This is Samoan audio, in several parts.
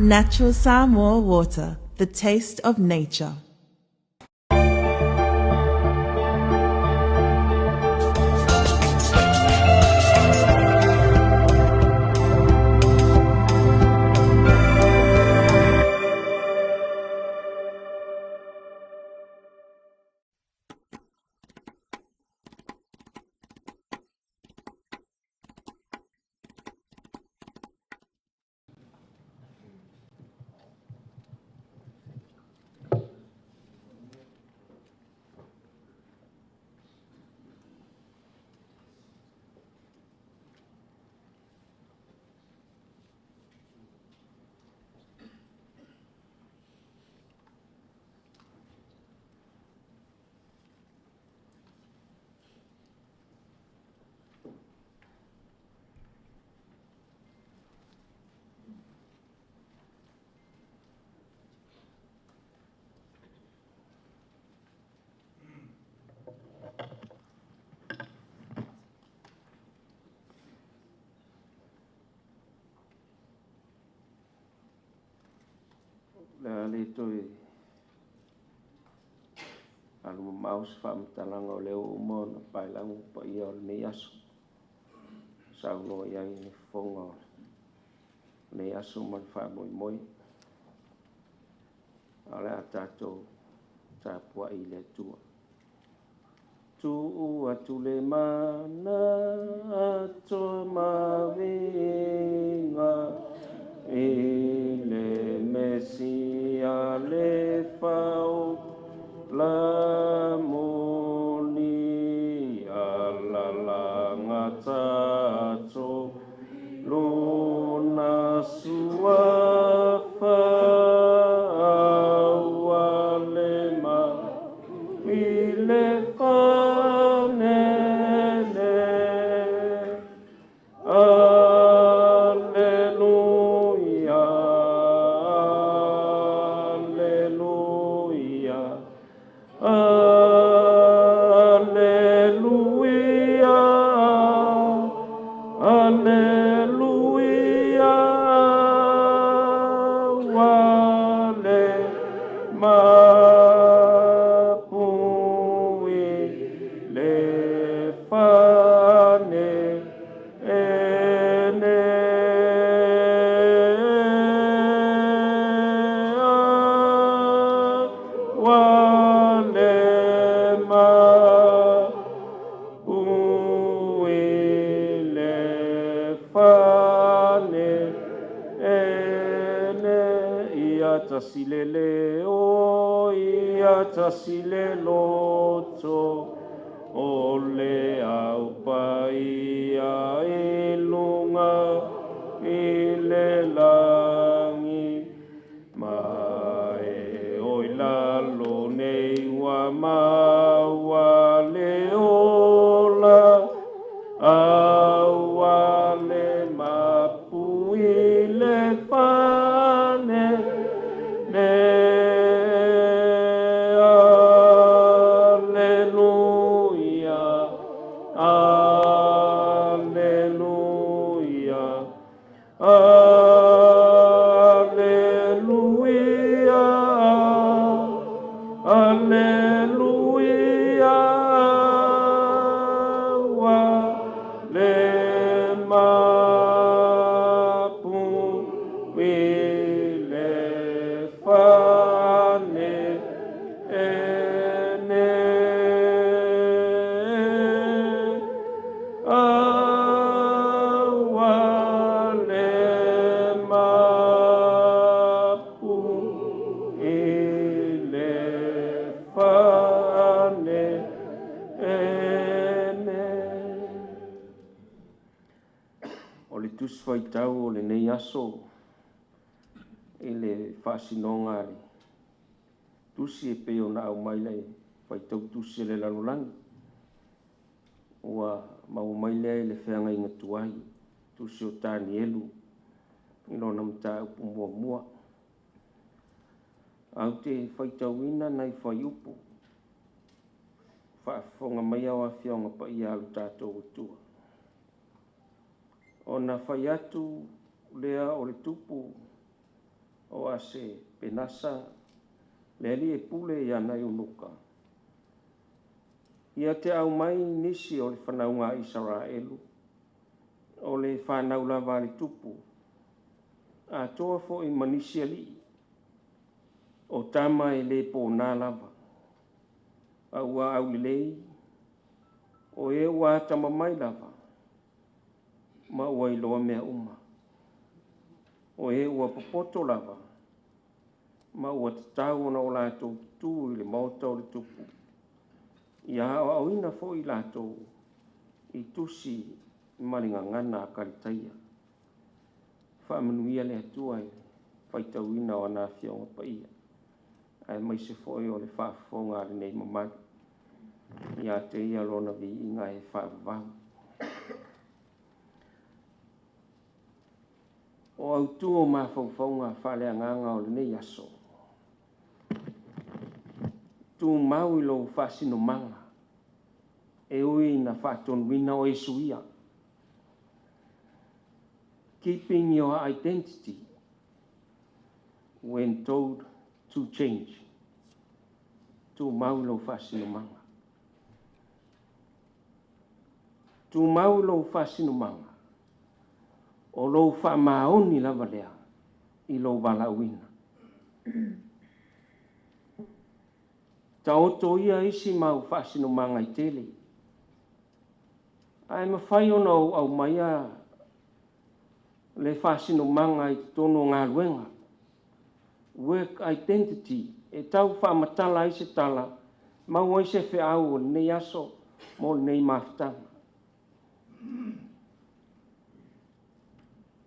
Natural Samoa water, the taste of nature. O le a le toe alu mamao se faamatalaga o lea ua uma ona paelago paia o lenei aso. Saunoa i ai le fofoga o lenei aso ma le faamoemoe. A o le a tatou tapuai i le Atua. Tuu atu le mana atoa ma viiga i le Mesia le Faaola moni alalaga tatou lona suafa ua le ma i le fanene. Alleluia, Alleluia, Alleluia, Alleluia, ua le mapu i le fanene. Ua le mapu i le fanene. Ia tasi le leo, ia tasi le loto, o le au paia i luga i le lagi. Ma e o i lalo nei ua maua le ola, a ua le mapu i le fanene. Alleluia, Alleluia, Alleluia, Alleluia, ua le mapu i le fanene. Ua le mapu i le fanene. O le Tusi Faitau o lenei aso i le faasinoga a le Tusi e pei ona aumai le faitau tusi a le lalolagi. Ua maua mai lea i le feagaiga tuai, Tusi o Tanielu i lona mataupu muamua. Ae ou te faitauina nai fuaiupu faafofoga mai ao Afioga Paia a lo tatou Atua. Ona fai atu lea o le tupu O Asepenasa le alii e pule i ana eunuka, ia te aumai nisi o le fanauga a Isaraelu, o le fanau lava a le tupu, atoa foi ma nisi alii, o tama e le pona lava, a ua aulelei, o e ua atamamai lava, ma ua iloa mea uma. O e ua popoto lava, ma ua tatau ona o latou tutu i le maota o le tupu, ia aoaoina foi i latou i tusi ma le gagana a Kalitaia. Faamanuia le Atua i le faitauina o ana Afioga Paia, aemaise foi o le faafofoga a lenei mamalu. Ia te ia lona viiga e faavavau. O autu o mafaufauga faaleagaga o lenei aso, tumau i lou faasinomaga e ui ina faatonuina oe e suia. Keeping your identity when told to change. Tumau i lou faasinomaga. Tumau i lou faasinomaga, o lou faamaoni lava lea i lou valaauina. Taoto ia isi mau faasinomaga e tele, ae mafai ona ou aumaia le faasinomaga i totonu o galuega, work identity, e tau faamatala ai se tala, maua ai se feau o lenei aso mo lenei mafutaga.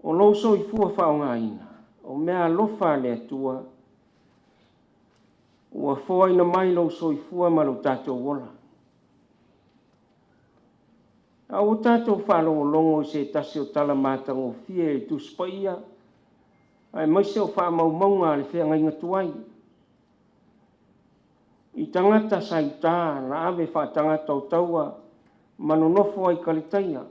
O lou soifua faaaogaina, o meaalofa a le Atua ua foaina mai lou soifua ma lo tatou ola. A ua tatou faalogologo i se tasi o tala matagofie i le Tusi Paia, aemaise o faamaumauga a le feagaiga tuai, i tagata sa i uta na ave faatagata o taua ma nonofo ai i Kalitaia,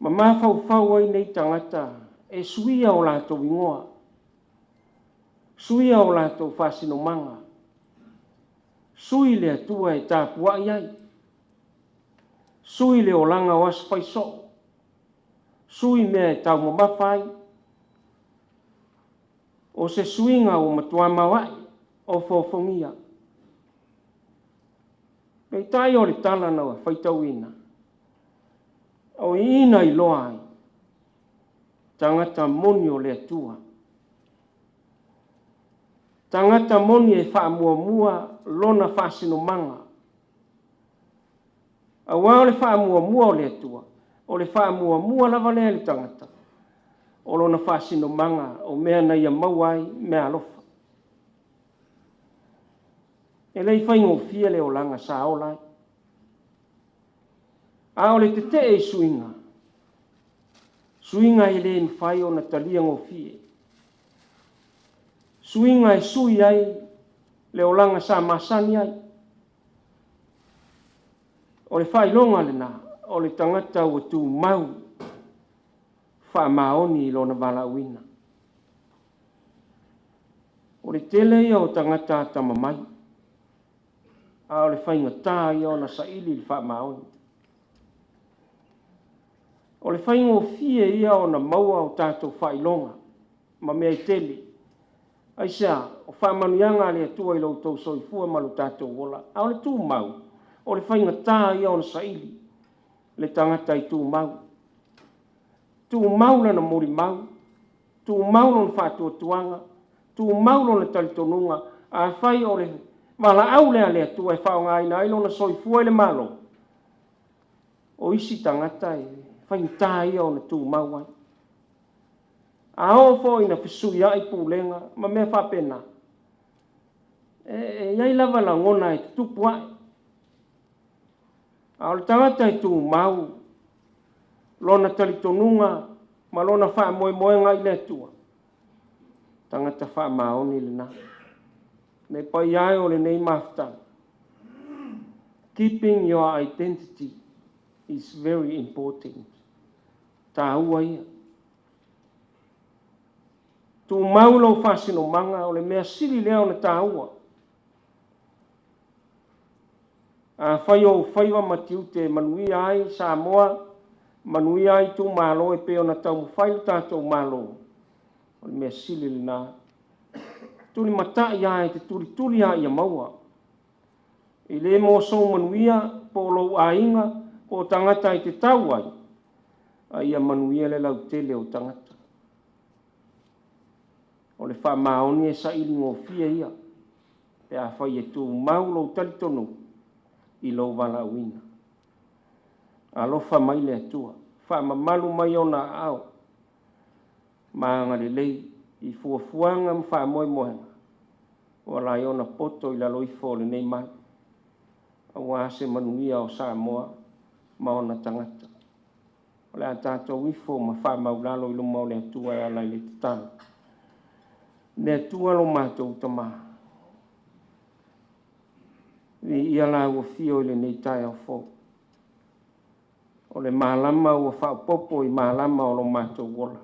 ma mafaufau ai nei tagata e suia o latou igoa, suia o latou faasinomaga, sui le Atua e tapuai ai, sui le olaga o aso faisoo, sui mea e taumamafa ai. O se suiga ua matua maoae ofoofogia. Peitai o le tala na faitauina, o i na iloa ai tagata moni o le Atua. Tagata moni e faamuamua lona faasinomaga. Aua o le faamuamua o le Atua, o le faamuamua lava lea e le tagata, o lona faasinomaga o mea na ia maua ai meaalofa. E le i faigofie le olaga sa ola ai. A o le tetee i suiga, suiga e le mafai ona talia gofie, suiga e sui ai le olaga sa masani ai. O le faailoga lena o le tagata ua tumau faamaoni i lona valaauina. O le tele ia o tagata atamamai, a o le faigata ia ona saili le faamaoni. O le faigofie ia ona maua o tatou faailoga ma mea e tele. Aisea? O faamanuiaga a le Atua i lo outou soifua ma lo tatou ola. A o le tumau, o le faigata ia ona saili le tagata i tumau. Tumau lana molimau, tumau lona faatuatuaga, tumau lona talitonuga. Afai o le valaau lea a le Atua e faaaogaina ai lona soifua i le Malo, o isi tagata e faigata ia ona tumau ai. A oo foi ina fesuiai pulega ma mea faapena, e i ai lava lagona e tutupu ae. A o le tagata e tumau lona talitonuga ma lona faamoemoega i le Atua, tagata faamaoni lena. Le paia e o lenei mafutaga, keeping your identity is very important. Taua ia. Tumau lou faasinomaga, o le mea sili lea ona taua. Afai o ou faiva ma tiute e manuia ai Samoa, manuia ai itumalo e pei ona taumafai le tatou Malo, o le mea sili lena. Tulimatai lava e te tulituli lava ia maua. E le mo sou manuia po o lou aiga po o tagata e te tau ai, a ia manuia le lautele o tagata. O le faamaoni e saili gofie ia pe afai e tumau lou talitonuga i lou valaauina. Alofa mai le Atua, faamamalu mai ona aao ma agalelei i fuafuaga ma faamoemoega ua ala ai ona poto i lalo ifo o lenei malu, aua se manuia o Samoa ma ona tagata. O le a tatou ifo ma faamaulalo i luma o le Atua e ala i le tatalo. Le Atua lo matou Tama, viia lau afio i lenei taeao fou. O le malama ua faaopoopo i malama o lo matou ola,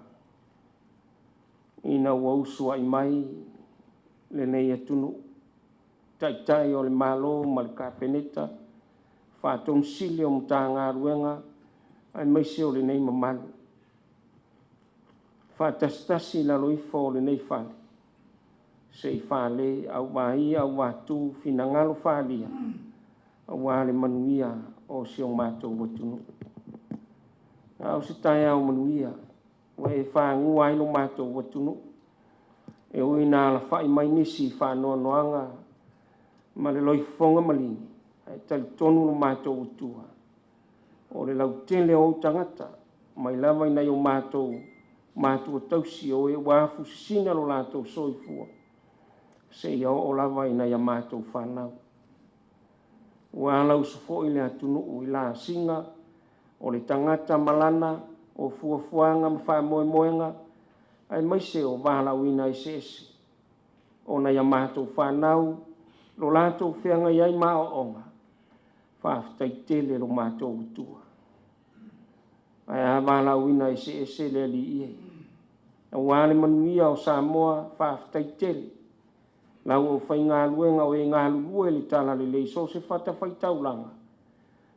ina ua usuai mai lenei atunuu, Taitai o le Malo ma le Kapeneta, Ofisa Sili o Matagaluega aemaise o lenei mamalu. Faatasitasi i lalo ifo o lenei fale, se i fale auvai auvatū finagalo faaalia aua le manuia o si o matou atunuu. A o se taeao manuia ua e fagua ai lo matou atunuu, e ui ina alafai mai nisi i faanoanoaga ma le loifofoga maligi, ae talitonu lo matou Atua, o le lautele o ou tagata, mai lava i nai o matou matua tausi o e ua afusisina lo latou soifua, seia oo lava i nai a matou fanau. Ua alausu foi le atunuu i lasiga o le tagata malana o fuafuaga ma faamoemoega, aemaise o valaauina eseese o nai a matou fanau, lo latou feagai ai ma aoaoga, faafetai tele lo matou Atua. Ae a valaauina eseese le Alii e, aua le manuia o Samoa, faafetai tele. Lau aufaigaluega o e galulue i le talalelei i so o se fatafaitaulaga,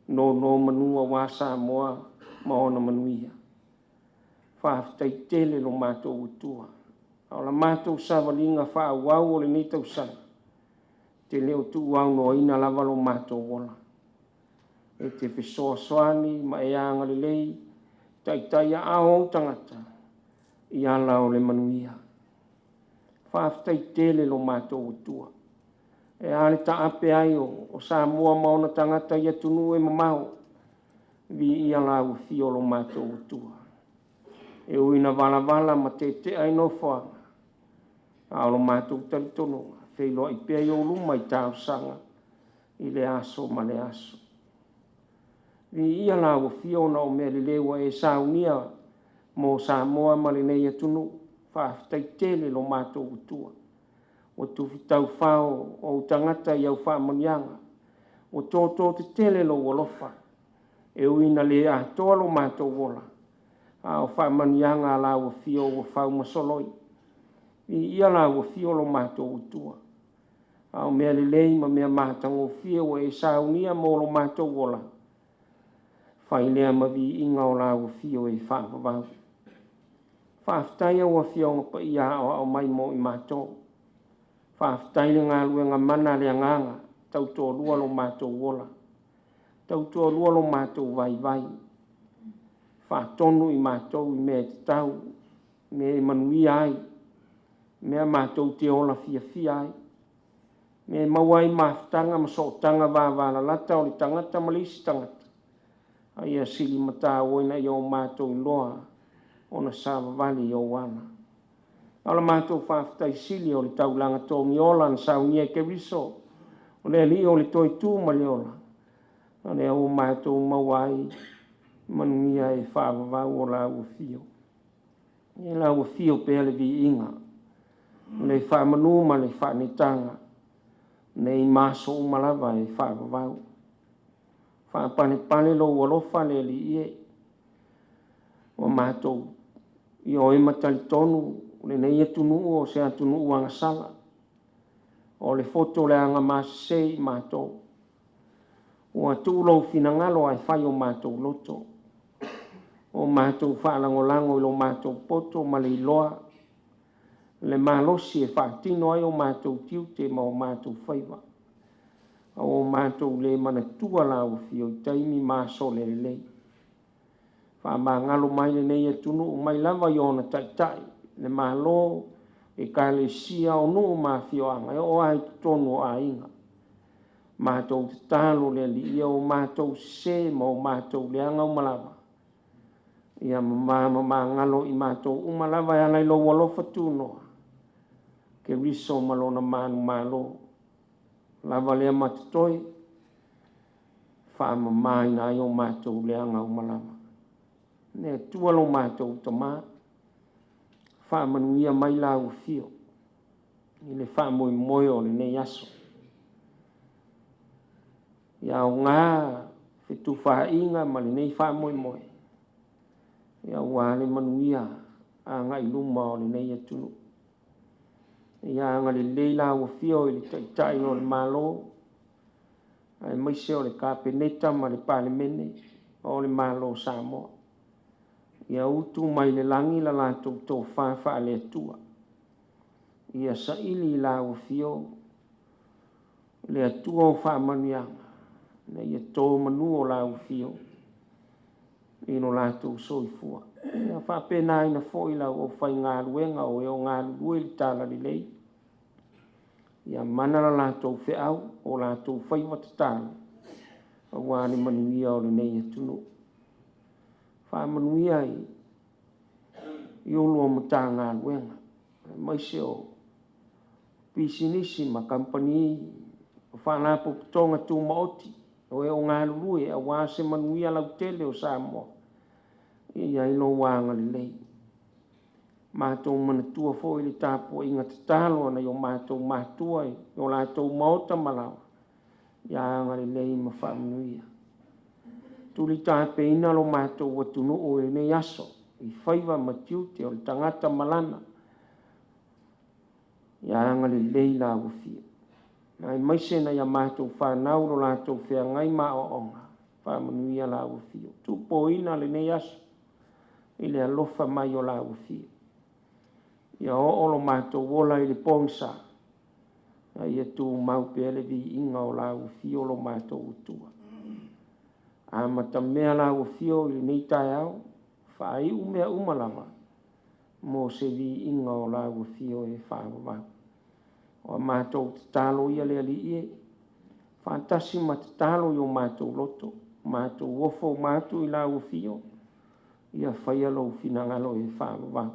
nonomanu aua Samoa ma ona manuia. Faafetai tele lo matou Atua. A o la matou savaliga faaauau o lenei tausaga, e te le o tuuaunoaina lava lo matou ola. E te fesoasoani ma e agalelei, taitai aao ou tagata i ala o le manuia. Faafetai tele lo matou Atua. E a le taape ai o Samoa ma ona tagata i atunuu e mamao, viia lau afio lo matou Atua. E ui ina valavala ma teetea i nofoaga, a o lo matou talitonuga, feiloai pea i ou luma i talosaga i lea aso ma lea aso. Viia lau afio ona o mea lelei ua e saunia mo Samoa ma lenei atunuu. Faafetai tele lo matou Atua. Ua tufi taufao ou tagata i au faamanuiaga, ua toto tetele lou alofa, e ui ina le atoa lo matou ola, a o faamanuiaga a lau afio ua fau ma soloi. Viia lau afio lo matou Atua. A o mea lelei ma mea matagofie ua e saunia mo lo matou ola, fai lea ma viiga o lau afio e faavavau. Faafetai au Afioga Paia aoao mai mo i matou. Faafetai le galuega mana a le Agaga, tautoalua lo matou ola, tautoalua lo matou vaivai, faatonu i matou i mea e tatau, mea e manuia ai, mea matou te ola fiafia ai, mea e maua ai mafutaga ma sootaga vavalalata o le tagata ma le isi tagata, a ia sili mataua ina ia o matou iloa ona savavali i ou ala. A o la matou faafetai sili o le taulaga togiola na saunia e Keriso, o le Alii o le toe tu ma le ola, o lea ua matou maua ai manuia e faavavau o lau afio. I lau afio pea le viiga, le faamanu ma le faanetaga, nei ma aso uma lava e faavavau. Faapalepale lou alofa le Alii e, ua matou ioe ma talitonu lenei atunuu o se atunuu agasala, o le foto leaga masese i matou. Ua tuu lou finagalo ae fai o matou loto, o matou faalagolago i lo matou poto ma le iloa, le malosi e faatino ai o matou tiute ma o matou faiva, a ua matou le manatua lau afio i taimi ma aso o le lelei. Faamagalo mai lenei atunuu mai lava i ona taitai, le Malo, ekalesia, o nuu ma afioaga e oo lava i totonu o aiga. Matou tatalo le Alii ia o matou sese ma o matou leaga uma lava, ia mama ma magalo i matou uma lava e ala i lou alofa tunoa, Keriso ma lona manumalo, lava lea ma totoe, faamamaina ai o matou leaga uma lava. Le Atua lo matou Tama, faamanuia mai lau afio i le faamoemoe o lenei aso. Ia aoga fetufaaiga ma lenei faamoemoe, aua le manuia agai i luma o lenei atunuu. Ia agalelei lau Afio i le Taitai o le Malo, aemaise o le Kapeneta ma le Palemene o le Malo o Samoa. Ia utu mai le lagi la latou tofa faale-Atua, ia saili i lau Afio le Atua o faamanuiaga, ina ia to manu o lau Afio i lo latou soifua. Ia faapenaina foi lau aufaigaluega o e o galulue i le talalelei, ia mana la latou feau, o latou faiva tatalo, aua le manuia o lenei atunuu. Faamanuia i Ofisa Sili o Matagaluega, aemaise o pisinisi ma kamupani, o Faalapotopotoga Tumaoti o e o galulue aua se manuia lautele o Samoa, ia i ai lou agalelei. Matou manatua foi le tapuaiga tatalo a nai o matou matua i o latou maota ma laoa, ia agalelei ma faamanuia. Tuli tapeina lo matou atunuu i lenei aso i faiva ma tiute o le tagata malama, ia agalelei lau Afio. Aemaise nai a matou fanau lo latou feagai ma aoaoga, faamanuia lau Afio. Tupoina lenei aso i le alofa mai o lau Afio. Ia oo lo matou ola i le pogisa, a ia tumau pea le viiga o lau Afio lo matou Atua. Amatamea lau Afio i lenei taeao, faaiu mea uma lava mo se viiga o lau Afio e faavavau. O a matou tatalo ia le Alii e, faatasi ma tatalo i o matou loto, matou ofo uma atu i lau Afio, ia faia lou finagalo e faavavau.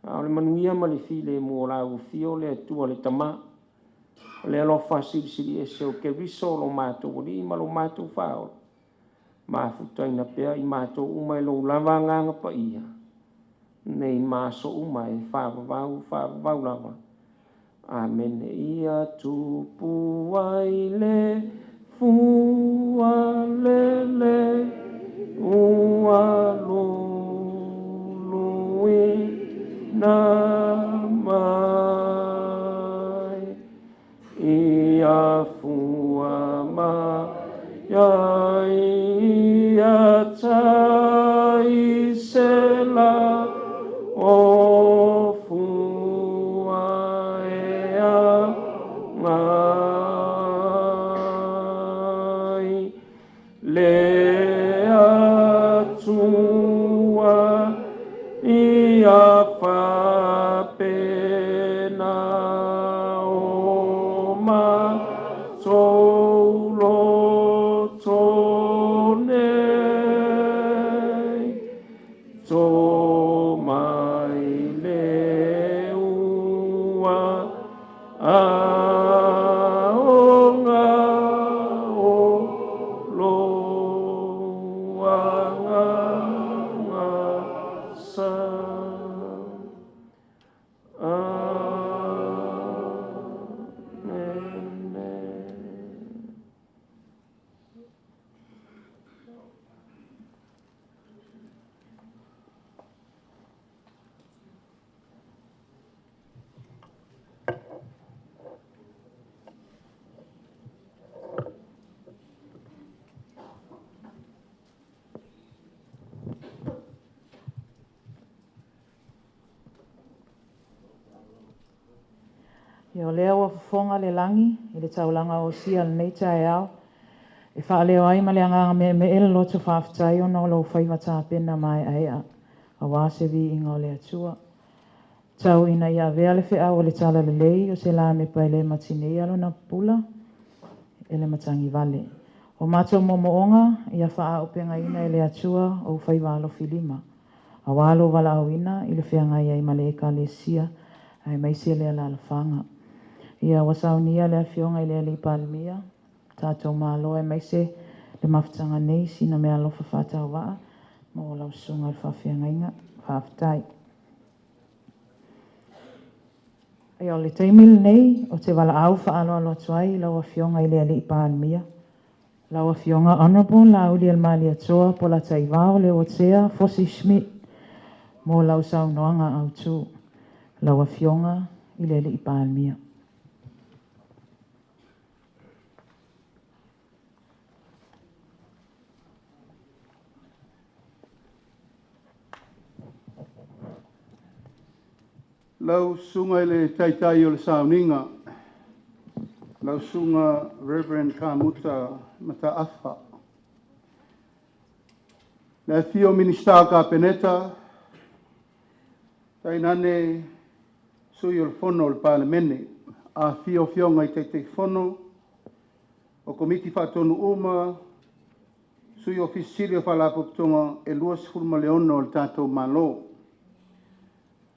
A o le manuia ma le filemu o lau Afio le Atua le Tama, o le alofa silisili ese o Keriso lo matou Alii ma lo matou Faaola, mafutaina pea i matou uma e lou lava Agaga Paia, nei ma aso uma e faavavau, faavavau lava. Amene. Ia tupu ai le fua lele ua luluina mai, ia fua mai ai ia tai se la o fua e agai le Atua ia faapena o matou loto nei, to mai le ua aoga o lou agaga sa. Amene. Ia o lea ua fofoga le lagi i le taulaga osia i lenei taeao, e faaleo ai ma le agaga meemee le loto faafetai ona o lou faiva tapena maeaea aua se viiga o le Atua. Tau ina ia avea le feau o le talalelei o se lamepa e le matineia lona pupula e le matagivale. O matou moomooga ia faaauupegaina e le Atua ou faiva alofilima, aua lou valaauina i le feagai ai ma le Ekalesia aemaise le alaalafaga. Ia ua saunia le Afioga i le Alii Palemia, tatou Malo aemaise le mafutaga nei, sina meaalofa faatauvaa mo lau susuga i le faafeagaiga. Faafetai. Ia, o le taimi lenei ou te valaau faaaloalo atu ai i lau Afioga i le Alii Palemia, lau Afioga Honourable Laaulialemalietoa Polataivao Leuatea Fosi Schmidt mo lau saunoaga autu. Lau Afioga i le Alii Palemia. Lau Susuga i le Taitai o le Sauniga, lau Susuga Reverend Kamuta Mataafa, le afifio o Minisita o le Kapeneta, tainane Sui o le Fono o le Palemene, afifio Afioga i Taitaifono o Komiti Faatonu uma, Sui Ofisa Sili o Faalapotopotoga e 26 o le tatou Malo.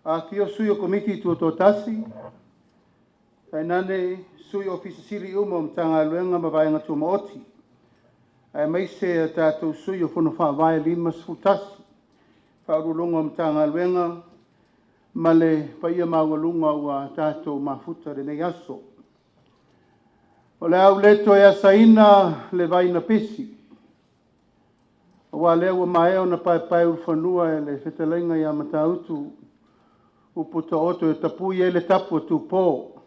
Afifio Sui o Komiti Tutoatasi, tainane Sui Ofisa Sili uma o Matagaluega ma Vaega Tumaoti, aemaise a tatou Sui o Fono Faavae 51, Faauluuluga o Matagaluega ma le paia maualuga ua tatou mafuta i lenei aso. O le a ou le toe asaina le vai na pisi, aua o lea ua maea ona paepaeulufanua e le fetalaiga ia Matautu upu taoto e tapui ai le tapu a Tupo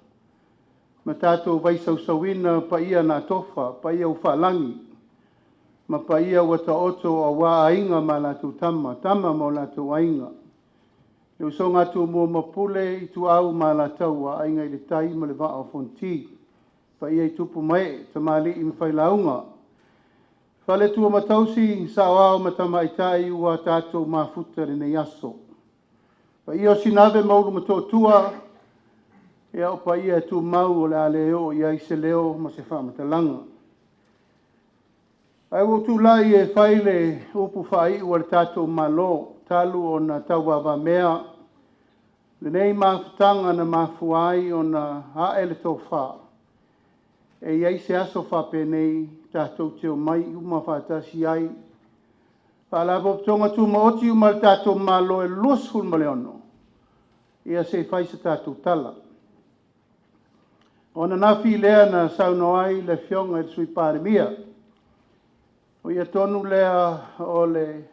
ma tatou vaisausuina paia na tofa, paia ua faalagi ma paia ua taoto aua Aiga ma latou Tama, Tama ma o latou Aiga, le usoga a Tumua ma Pule, Ituau ma Alataua, Aiga i le Tai ma le Vaa o Fonoti, paia i tupu ma ee, tamalii ma failauga, faletua ma tausi, saoao ma tamaitai ua tatou mafuta i lenei aso. Paia o Sinave ma Ulumotootua, ia o paia e tumau o le a le oo i ai se leo ma se faamatalaga. Ae ua ou tulai e fai le upu faaiu a le tatou Malo talu ona tauavamea lenei mafutaga na mafua ai ona ae le tofa, e i ai se aso faapenei tatou te omai uma faatasi ai Faalapotopotoga Tumaoti uma a le tatou Malo e 26, ia se i fai se tatou tala. O ananafi lea na saunoa ai le Afioga i le Sui Palemia, o ia tonu lea o le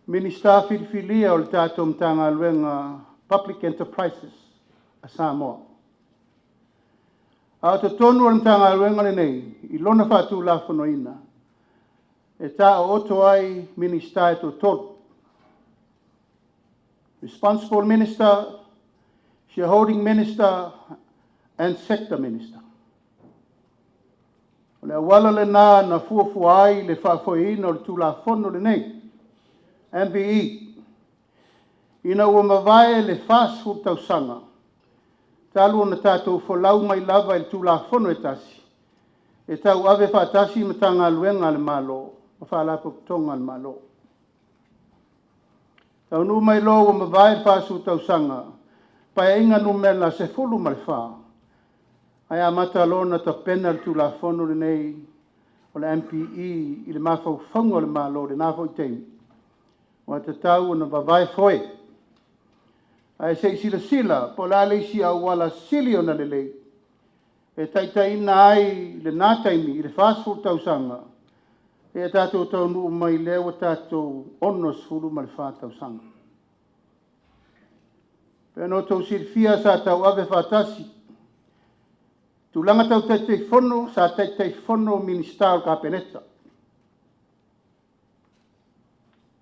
Minisita filifilia o le tatou Matagaluega Public Enterprises a Samoa. A o totonu o le Matagaluega lenei i lona faatulafonoina, e taooto ai Minisita e toatolu, Responsible Minister, Shareholding Minister and Sector Minister. O le auala lena na fuafua ai le faafoeina o le Tulafono lenei, MPE, ina ua mavae le 40 tausaga talu ona tatou folau mai lava i le Tulafono e tasi e tauave faatasi Matagaluega a le Malo ma Faalapotopotoga a le Malo. E taunuu mai loa ua mavae le 40 tausaga, Paeaiga Numera 14, ae amata loa ona tapena le Tulafono lenei o le MPE i le mafaufauga o le Malo i lena foi taimi, ua tatau ona vavae foe. Ae se i silasila po o le a le isi auala sili ona lelei e taitaiina ai lena taimi i le 40 tausaga, seia tatou taunuu mai lea ua tatou 64 tausaga. E pei ona outou silafia sa tauave faatasi tulaga tau Taitaifono, sa Taitaifono Minisita o le Kapeneta,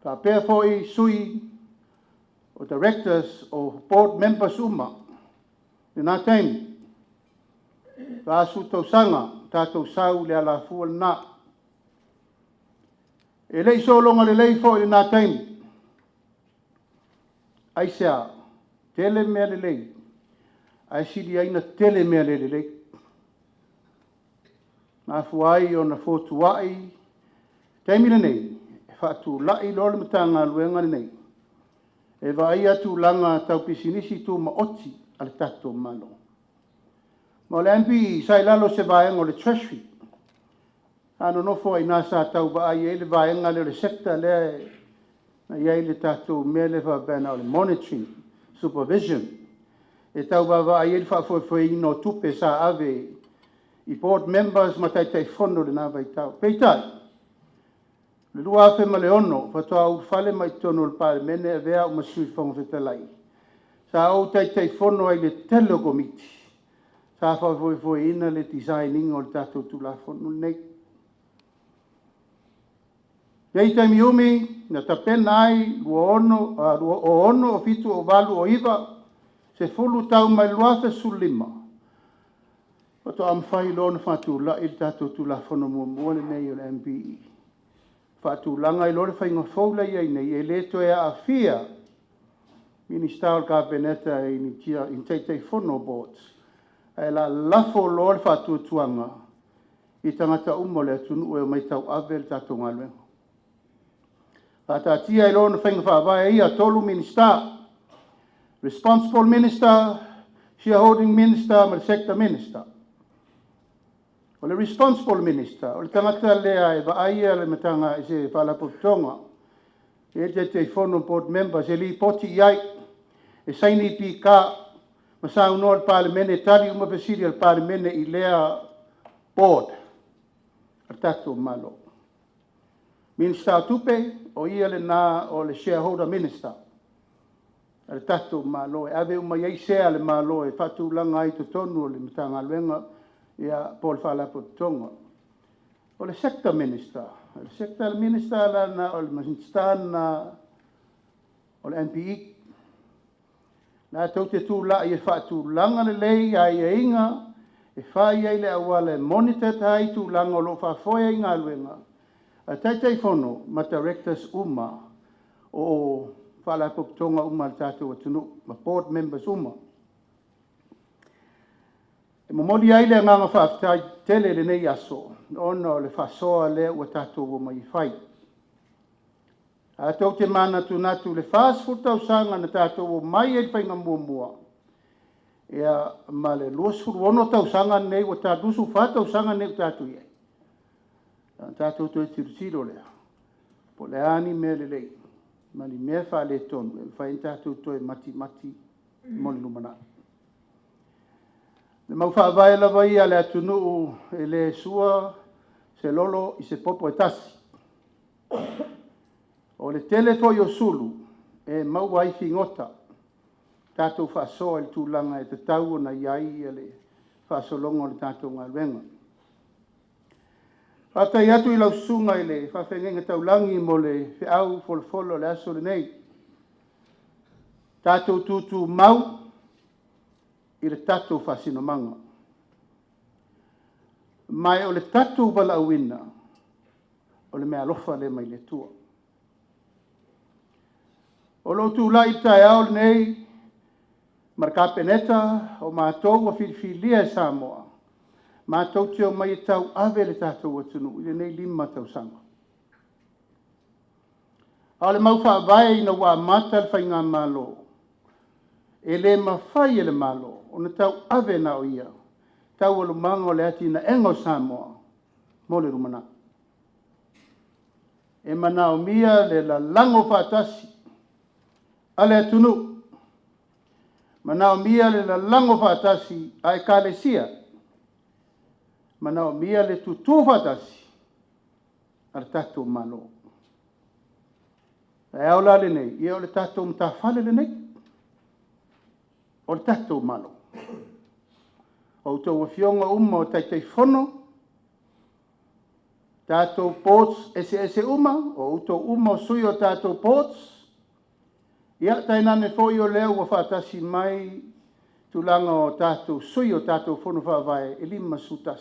faapea foi sui o Directors o Board Members uma. Lena taimi, 40 tausaga tatou sau i le alafua lena. E le i sologa lelei foi i lena taimi. Aisea? Tele mea lelei, ae sili ai ona tele mea le lelei. Na afua ai ona fotuai taimi lenei e faatulai loa le Matagaluega lenei e vaaia tulaga tau pisinisi tumaoti a le tatou Malo. Ma o le MPE sa i lalo o se vaega o le Treasury. Sa nonofo ai i ina sa tau vaai ai le vaega lea o le sector lea na i ai le tatou mea lea faapea na o le monitory supervision e tau vaavaai ai le faafoefoeina o tupe sa ave i board members ma Taitaifono i lena vaitau. Peitai, o le 2006 faatoa ou ulufale mai totonu o le Palemene e avea au ma Sui Fofoga Fetalai, sa ou Taitaifono ai i le tele o Komiti sa faafoefoeina le design ina o le tatou Tulafono lenei. Nei taimi umi na tapena ai 2006, 2007, 2008, 2010 tau mai le 2015, faatoa mafai loa ona faatulai le tatou Tulafono muamua lenei o le MPE, faatulaga ai loa le faiga fou lea e i ai nei, e le toe aafia Minisita o le Kapeneta i ni Taitaifono o Boards, ae o le a lafo loa le faatuatuaga i tagata uma o le atunuu e omai e tauave le tatou galuega. Faataatia ai loa ona faiga faavae ia, 3 Minisita, Responsible Minister, Shareholding Minister ma le Sector Minister. O le Responsible Minister, o le tagata lea e vaaia le se Faalapotopotoga, e i ai le Taitaifono, Board Members e lipoti i ai, e saini pk ma saunoa i le Palemene e tali uma fesili a le Palemene i lea Board a le tatou Malo. Minisita o Tupe, o ia lena o le Shareholder Minister a le tatou Malo e ave uma i ai sea a le Malo e faatulaga ai i totonu o le Matagaluega po o le Faalapotopotoga. O le Sector Minister, o le Sector Minister la lena o le Minisita lena o le MPE, latou te tulai e faatulaga lelei aiaiga e fai ai le auala e monitor ai tulaga o lo o faafoe ai galuega a Taitaifono ma Directors uma o Faalapotopotoga uma a le tatou atunuu ma Board Members uma. E momoli ai le agaga faafetai tele i lenei aso ona o le faasoa lea ua tatou omai e fai. A tou te manatunatu i le 40 tausaga na tatou omai ai i le faiga muamua, ia ma le 26 tausaga lenei ua 24 tausaga lenei ua tatou i ai, ona tatou toe tilotilo lea, po o le a ni mea lelei ma ni mea faaletonu e mafai ona tatou toe matimati mo le lumanai. O le mau faavae lava ia a le atunuu, e le sua se lolo i se popo e tasi. O le tele foi o sulu e maua ai figota, tatou faasoa i le tulaga e tatau ona i ai le faasologa o le tatou galuega. Faafetai atu i lau susuga i le faafeagaiga taulagi mo le feau folafola o le aso lenei. Tatou tutumau i le tatou faasinomaga. Ma o le tatou valaauina, o le meaalofa lea mai le Atua. O lou tulai i le taeao lenei ma le Kapeneta, o matou ua filifilia e Samoa, matou te omai e tauave le tatou atunuu i lenei 5 tausaga. A o le mau faavae ina ua amata le faigamalo, e le mafai e le Malo ona tauave na o ia taualumaga o le atinaeina o Samoa mo le lumanai. E manaomia le lalago faatasi a le atunuu, manaomia le lalago faatasi a Ekalesia, manaomia le tutu faatasi a le tatou Malo. O le taeao la lenei, ia o le tatou matafale lenei, o le tatou Malo. O a outou Afioga uma o Taitaifono, tatou boards eseese uma, o outou uma o sui o tatou boards, ia tainane foi o lea ua faatasi mai tulaga o tatou sui o tatou fono faavae e 51.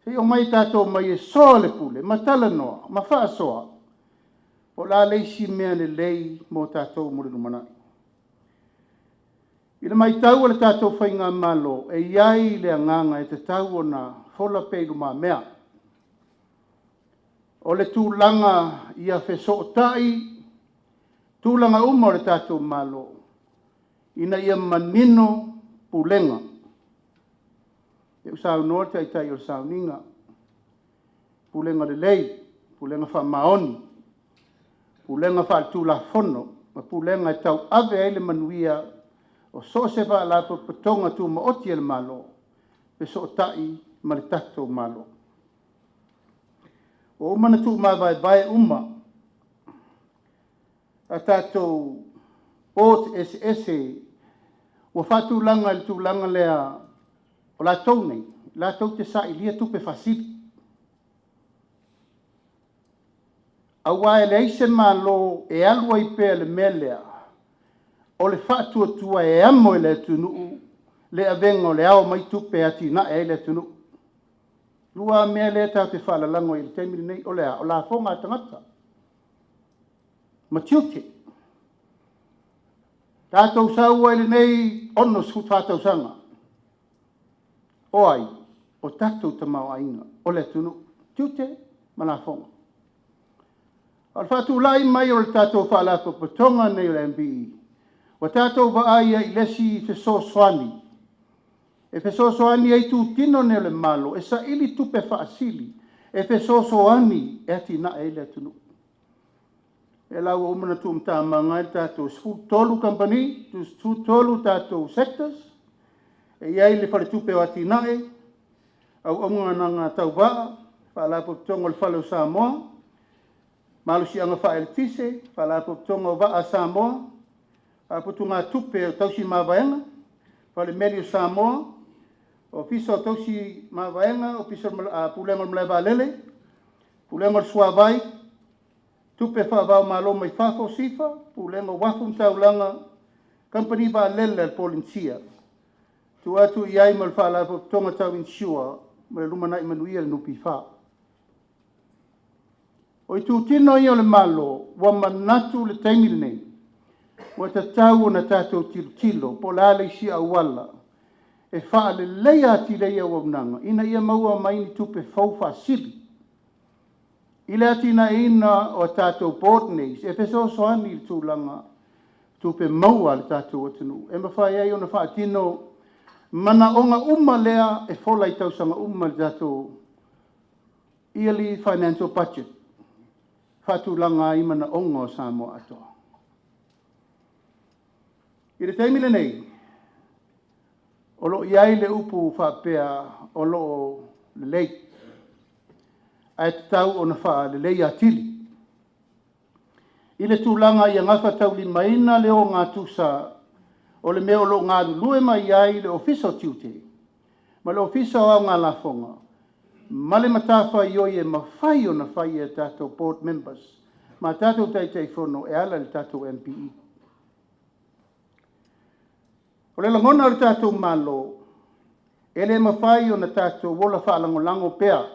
Se i omai tatou mai e soa le pule ma talanoa ma faasoa po o le a le isi mea lelei mo tatou mo le lumanai. I le matau a le tatou Faigamalo, e i ai le agaga e tatau ona fola pea i lumamea. O le tulaga ia fesootai tulaga uma o le tatou Malo ina ia manino pulega. Lea ua saunoa le Taitai o le sauniga, pulega lelei, pulega faamaoni, pulega faale-tulafono ma pulega e tauave ai le manuia o so o se Faalapotopotoga Tumaoti a le Malo, fesootai ma le tatou Malo. Ua uma ona tuumavaevae uma a tatou Boards eseese ua faatulaga i le tulaga lea o latou nei, latou te sailia tupe faasili. Aua e leai se Malo e alu ai pea i le mea lea, o le faatuatua e amo e le atunuu le avega o le ao mai tupe e atinae ai le atunuu. E lua lava mea lea tatou te faalalago i le taimi lenei, o le a? O lafoga a tagata ma tiute. Tatou sau ai i lenei 64 tausaga, o ai? O tatou tamaoaiga, o le atunuu, tiute ma lafoga. A o le faatulai mai o le tatou Faalapotopotoga lenei o le MPE, ua tatou vaai ai i le isi fesoasoani, e fesoasoani ai itutino nei o le Malo e saili tupe faasili e fesoasoani e atinae ai le atunuu. O lea la ua uma ona tuumatamaga ai le tatou 13 kamupani, 13 tatou sectors, e i ai le Faletupe o Atinae, Auaunaga Tauvaa, Faalapotopotoga o le Fale o Samoa, Malosiaga Faaeletise, Faalapotopotoga o Vaa a Samoa, Faaputugatupe o Tausi Mavaega, Fale Meli o Samoa, Ofisa o Tausi Mavaega, Ofisa o Pulega o le Malaevaalele, Pulega o le Suavai, Tupe Faavaomalo mai Fafo SIFA, Pulega o Uafu ma Taulaga, Kamupani Vaalele a le Polenisia, tuu atu i ai ma le Faalapotopotoga Tau Insure ma le Lumanai Manuia a le NPF. O itutino ia o le Malo ua manatu le taimi lenei, ua tatau ona tatou tilotilo po o le a le isi auala e faaleleia atili ai auaunaga ina ia maua mai ni tupe fou faasili i le atinaeina o tatou board nei e fesoasoani i le tulaga tupe maua a le tatou atunuu e mafai ai ona faatino manaoga uma lea e fola i tausaga uma i le tatou yearly financial budget faatulaga ai manaoga o Samoa atoa. I le taimi lenei, o lo o i ai le upu faapea o lo o lelei, ae tatau ona faaleleia atili i le tulaga ia gafataulimaina le ogatusa o le mea o lo o galulue mai ai le Ofisa o Tiute ma le Ofisa o Aogalafoga ma le matafaioi e mafai ona fai e tatou board members ma tatou Taitaifono e ala i le tatou MPE. O le lagona o le tatou Malo, e le mafai ona tatou ola faalagolago pea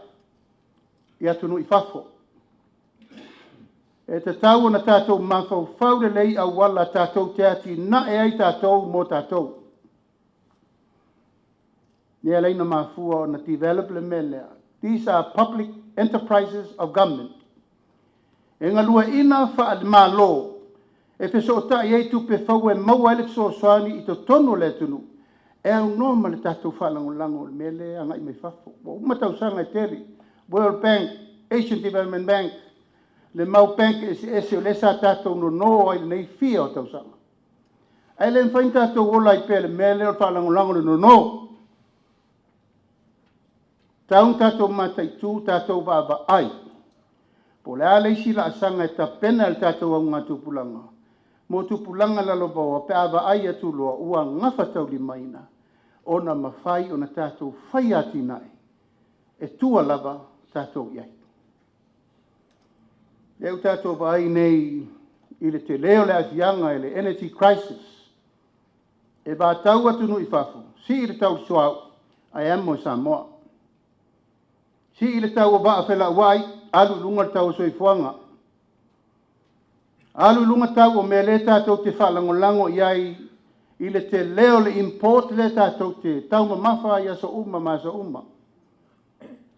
i atunuu i fafo. E tatau ona tatou mafaufau lelei i auala tatou te atinae ai tatou mo tatou. Lea la na mafua ona develop le mea lea. These are public enterprises of government. E galueaiina faale-Malo e fesootai ai tupe fou e maua ai le fesoasoani i totonu o le atunuu e aunoa ma le tatou faalagolago i le mea lea e agai mai fafo. Ua uma tausaga e tele, World Bank, Asian Development Bank, le mau bank eseese o lea sa tatou nono ai i lenei fia o tausaga. Ae le mafai ona tatou ola ai pea i le mea lea o le faalagolago i le nono. Tau ona tatou mataitu, tatou vaavaai, po o le a le isi laasaga e tapena e le tatou augatupulaga mo tupulaga lalovaoa pe a vaai atu loa ua gafataulimaina ona mafai ona tatou faia atinae e tua lava tatou i ai. Lea ua tatou vaai nei i le tele o le aafiaga i le energy crisis. E vatau atunuu i fafo, sii le tau o le suauu, ae amo e Samoa. Sii le tau o vaa felauai, alu i luga le tau o soifuaga. Alu i luga tau o mea lea tatou te faalagolago i ai i le tele o le import lea tatou te taumamafa ai i aso uma ma aso uma.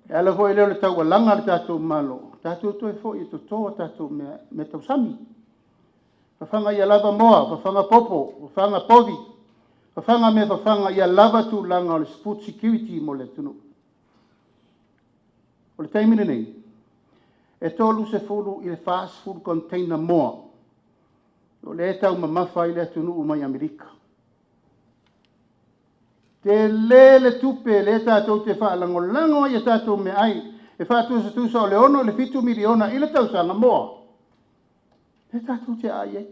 E ala foi lea o le taualaga a le tatou Malo, tatou toe foi e toto a tatou mea tausami. Fafaga ia lava moa, fafaga popo, fafaga povi, fafaga mea fafaga ia lava tulaga o le food security mo le atunuu. O le taimi lenei, e 30 i le 40 container moa o lea e taumamafa ai le atunuu mai Amerika. Tele le tupe lea tatou te faalagolago ai i tatou meaai e faatusatusa o le 6 i le 7 miliona i le tausaga moa lea tatou te aai ai.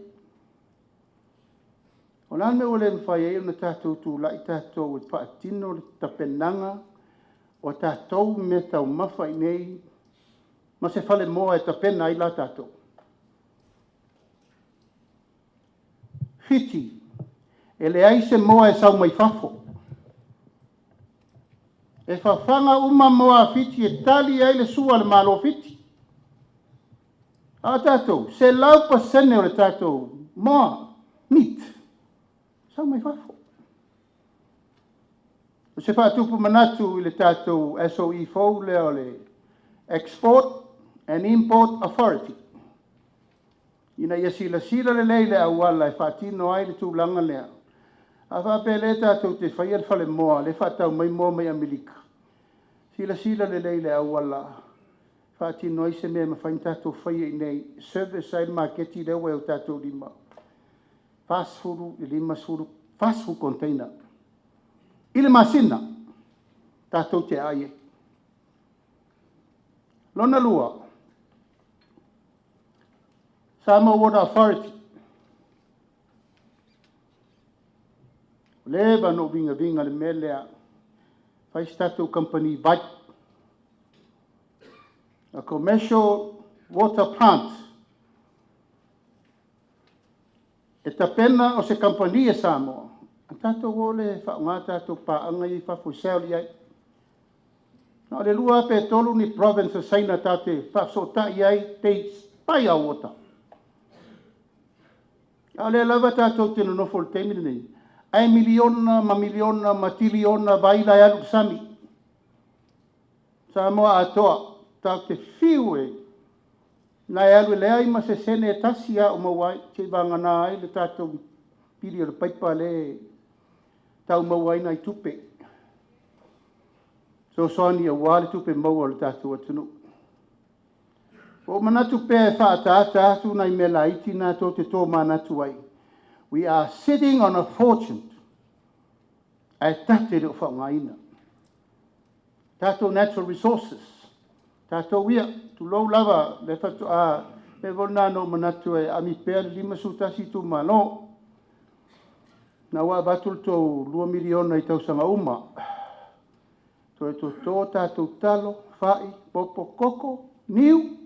O le a le mea ua le mafai ai ona tatou tulai tatou e faatino le tapenaga o tatou meataumafa i inei ma se falemoa e tapena ai la tatou. Fiti, e leai se moa e sau mai fafo. E fafaga uma moa a Fiti e tali ai le sua a le Malo o Fiti. A o tatou, 100% o le tatou moa, meat, sau mai fafo. O se faatupu manatu i le tatou SOE fou lea o le Export and Import Authority, ina ia silasila lelei i le auala e faatino ai le tulaga lea. A faapea lea tatou te faia le falemoa lea e faatau mai moa mai Amerika, silasila lelei i le auala e faatino ai se mea e mafai ona tatou faia i inei, service ai le maketi lea ua i o tatou lima, 40 i le 50, 40 container i le masina tatou te aai ai. Lona lua, Samoa Water Authority. Ua leva ona ou vigaviga i le mea lea, fai se tatou kamupani vai, a commercial water plant. E tapena o se kamupani a Samoa, ona tatou o lea e faaaoga tatou paaga ia i fafo e sell i ai. Na o le 2 pe 3 ni province o Saina tatou te faafesootai ai, they buy our water. A o lea lava tatou te nonofo i le taimi lenei, ae miliona ma miliona ma tiliona vai la e alu i le sami. Samoa atoa, tatou te fiu e na e alu e leai ma se sene e tasi a o maua ai, seivagana ai le tatou pili o le paipa lea e tau maua ai nai tupe fesoasoani aua le tupe maua a le tatou atunuu. Ua ou manatu pea e faaataata atu nai mea laiti na tou te tomanatu ai. We are sitting on a fortune, ae tate le o faaaogaina. Tatou natural resources, tatou ia, tulou lava, le faatoa, le foi lena na ou manatu e ami pea le 51 itumalo. Na ua avatu le tou $2 miliona i tausaga uma, toe toto tatou talo, fai, popo, koko, niu,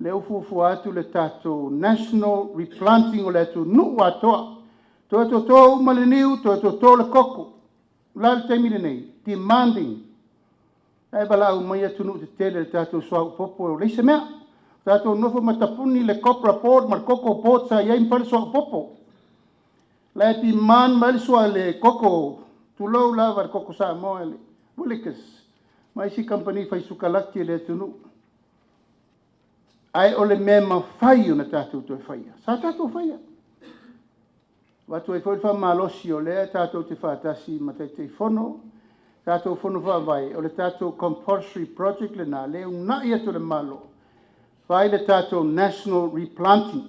lea ua fuafua atu le tatou national replanting o le atunuu atoa. Toe toto uma le niu, toe toto le koko. O le a le taimi lenei? Demanding. Ae valaau mai atunuu tetele i le tatou suauu popo e leai se mea. Tatou nofo ma tapuni le copra board ma le cocoa board sa i ai ma fai le suauu popo. La e demand mai le sua le koko, tulou lava le koko Samoa, le Willikers, ma isi kamupani fai sukalaki a le atunuu. Ae o le mea e mafai ona tatou toe faia, sa tatou faia. Avatu ai foi le faamalosi o lea tatou te faatasi ma Taitaifono, tatou Fono Faavae, o le tatou compulsory project lena, lea e uunai atu e le Malo, fai le tatou national replanting.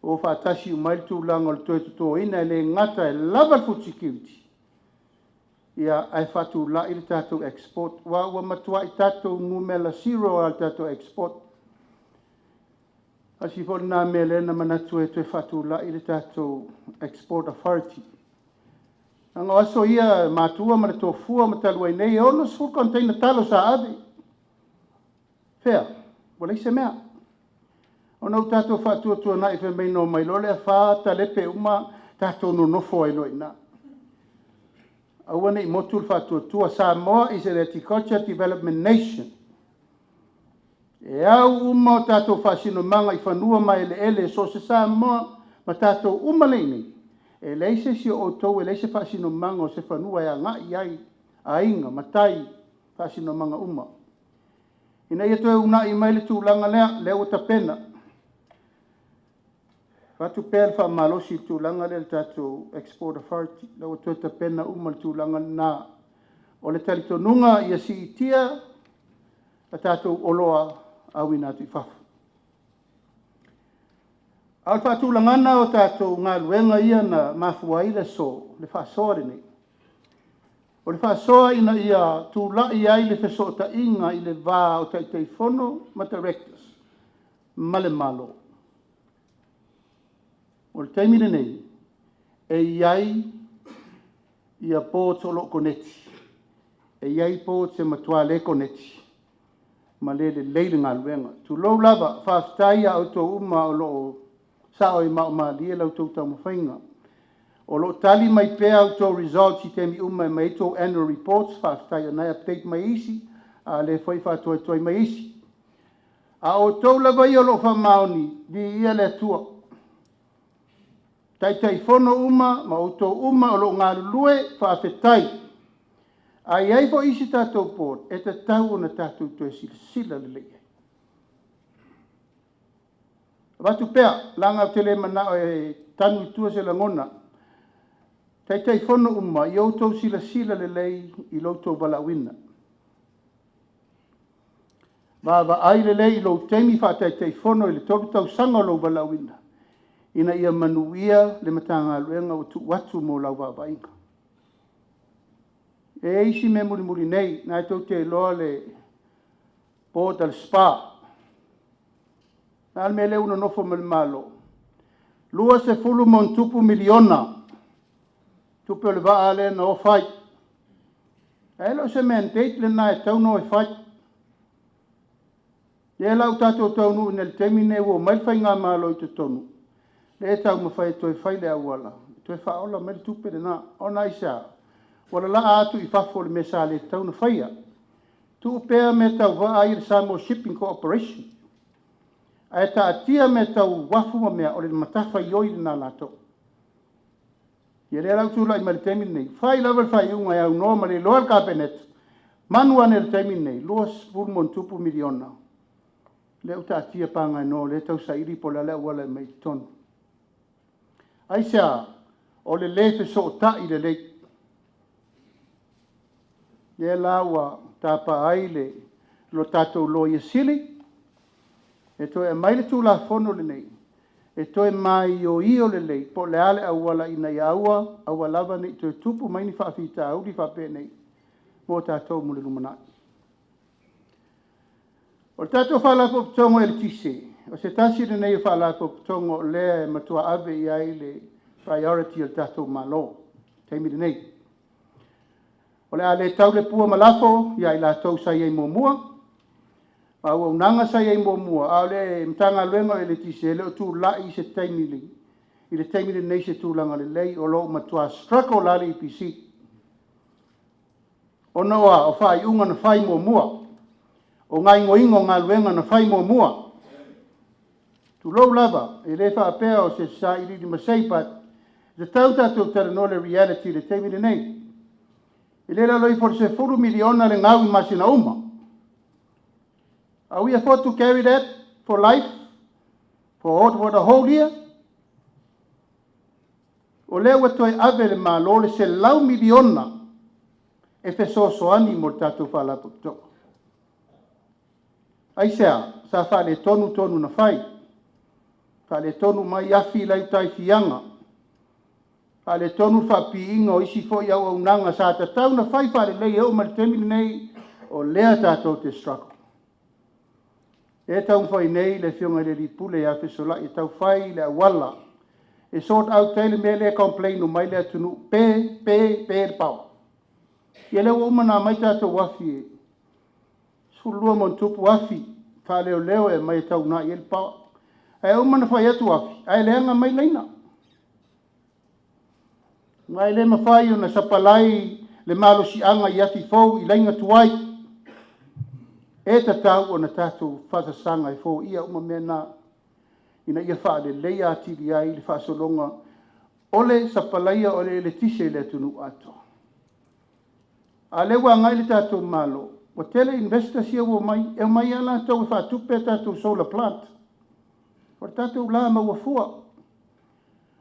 O faatasi uma ai le tulaga o le toe totoina, e le gata e lava le food security, ia, ae faatulai le tatou export. Aua ua matuai tatou numera zero lava i le tatou export. Tasi foi lena mea lea na manatu ai e toe faatulai le tatou Export Authority. Leaga o aso ia, matua ma le tofua ma talu ai nei, e 60 container talo sa ave. Fea? Ua leai se mea. Ona ua tatou faatuatuanai fai mai na omai loa le afa talepe uma, Tatou nonofo ai loa i ina. Aua ne i motu le faatuatua, Samoa is an agriculture development nation. E au uma o tatou faasinomaga i fanua ma eleele, so o se Samoa ma tatou uma nei nei, e leai se isi o outou e leai se faasinomaga o se fanua e agai i ai aiga, matai, faasinomaga uma. Ina ia toe uunai mai le tulaga lea, lea ua tapena. Avatu pea le faamalosi i le tulaga lea i le tatou Export Authority, lea ua toe tapena uma le tulaga lena. O le talitonuga ia siitia a tatou oloa auina atu i fafo. A o le faatulagaga o tatou galuega ia na mafua ai le aso, le faasoa lenei, o le faasoa ina ia tulai ai le fesootaiga i le va o Taitaifono ma Directors ma le Malo. O le taimi lenei, e i ai boards o lo o koneti, e i ai boards e matua le koneti ma le lelei le galuega. Tulou lava, faafetai ia outou uma o lo o sao i maa o malie la outou taumafaiga. O lo o tali mai pea a outou results i taimi uma e aumai ai tou annual reports, faafetai o lena e update mai isi, a o lea foi e faatuaituai mai isi. A o outou lava ia o lo o faamaoni, viia le Atua. Taitaifono uma ma outou uma o lo o galulue, faafetai. Ae i ai foi isi tatou board e tatau ona tatou toe silasila lelei i ai. Avatu pea, leaga ou te le manao e tanu i tua se lagona. Taitaifono uma, ia outou silasila lelei i lo outou valaauina. Vaavaai lelei i lou taimi faa-Taitaifono i le 3 tausaga o lou valaauina, ina ia manuia le Matagaluega ua tuu atu mo lau vaavaaiga. E i ai isi mea mulimuli nei, lena tou te iloa le board a le SPA. O le a le mea lea ua nonofo mai ai le Malo? $20+ miliona tupe o le vaa lea na ofa ai. Ae le o se mandate lena e tatau ona o e fai. O lea la ua tatou taunuu nei i le taimi lenei ua omai le faigamalo i totonu, lea e taumafai e toe fai le auala e toe faaola mai le tupe lena. Ona aisea? Ua lalaa atu i fafo i le mea sa le tatau ona faia. Tuu pea mea tau vaa ia i le Samoa Shipping Corporation, ae taatia mea tau uafu ma mea, o le matafaioi lena a latou. Ia lea la ua tulai mai le taimi lenei, fai lava le faaiuga e aunoa ma le iloa e le Kapeneta, semeamanu ane i le taimi lenei, $20+ miliona lea ua taatia Pagainoa o lea e tausaili po o le a le auala e aumai ai i totonu. Aisea? O le le fesootai lelei. Lea la ua tapa ai le tatou Loia Sili e toe aumai le Tulafono lenei e toe maioio lelei po o le a le auala ina ia aua, aua lava ne i toe tupu mai ni faafitauli faapenei mo tatou mo le lumanai. O le tatou Faalapotopotoga o le Eletise, o se tasi lenei o Faalapotopotoga o lea e matua ave i ai le priority a le tatou Malo i le taimi lenei. O le a le tau le pua ma lafo ia i latou sa i ai muamua, ma auaunaga sa i ai muamua, a o le Matagaluega o le Eletise, e le o tulai i se taimi i le taimi lenei i se tulaga lelei, o lo o matua struggle lava le EPC, ona o a? O faaiuga na fai muamua, o gaoioiga o galuega na fai muamua. Tulou lava, e le faapea o se sailiili masei, but e tatau ona tatou talanoa i le reality i le taimi lenei. E le i lalo ifo o le $10 miliona le gau i masina uma. Are we afford to carry that for life, for the whole year? O lea ua toe ave e le Malo le $100 miliona e fesoasoani mo le tatou Faalapotopotoga. Aisea? Sa faaletonu tonu na fai, faaletonu mai afi la e i uta i Fiaga, faaletonu le faapipiina o isi foi auaunaga sa tatau ona fai faalelei e oo mai i le taimi lenei, o lea tatou te struggle. O lea e taumafai nei le afioga i le alii Pule ia Fesolai e tau fai le auala e sort out ai le mea lea e complain uma ai le atunuu, pe, pe, pe le power. Ia lea ua uma ona aumai tatou afi e 12+ afi faaleoleo e aumai e tau uunai ai le power. Ae uma ona fai atu afi, ae leaga mai laina. Ma e le mafai ona sapalai le malosiaga i afi fou i laina tuai. E tatau ona tatou faasasaga e foia uma mea na, ina ia faaleleia atili ai le faasologa o le sapalaia o le eletise i le atunuu atoa. A o lea ua agai le tatou Malo, ua tele investors ia ua omai, e omai lava latou e faatupe a tatou solar plant. O le tatou la maua fua.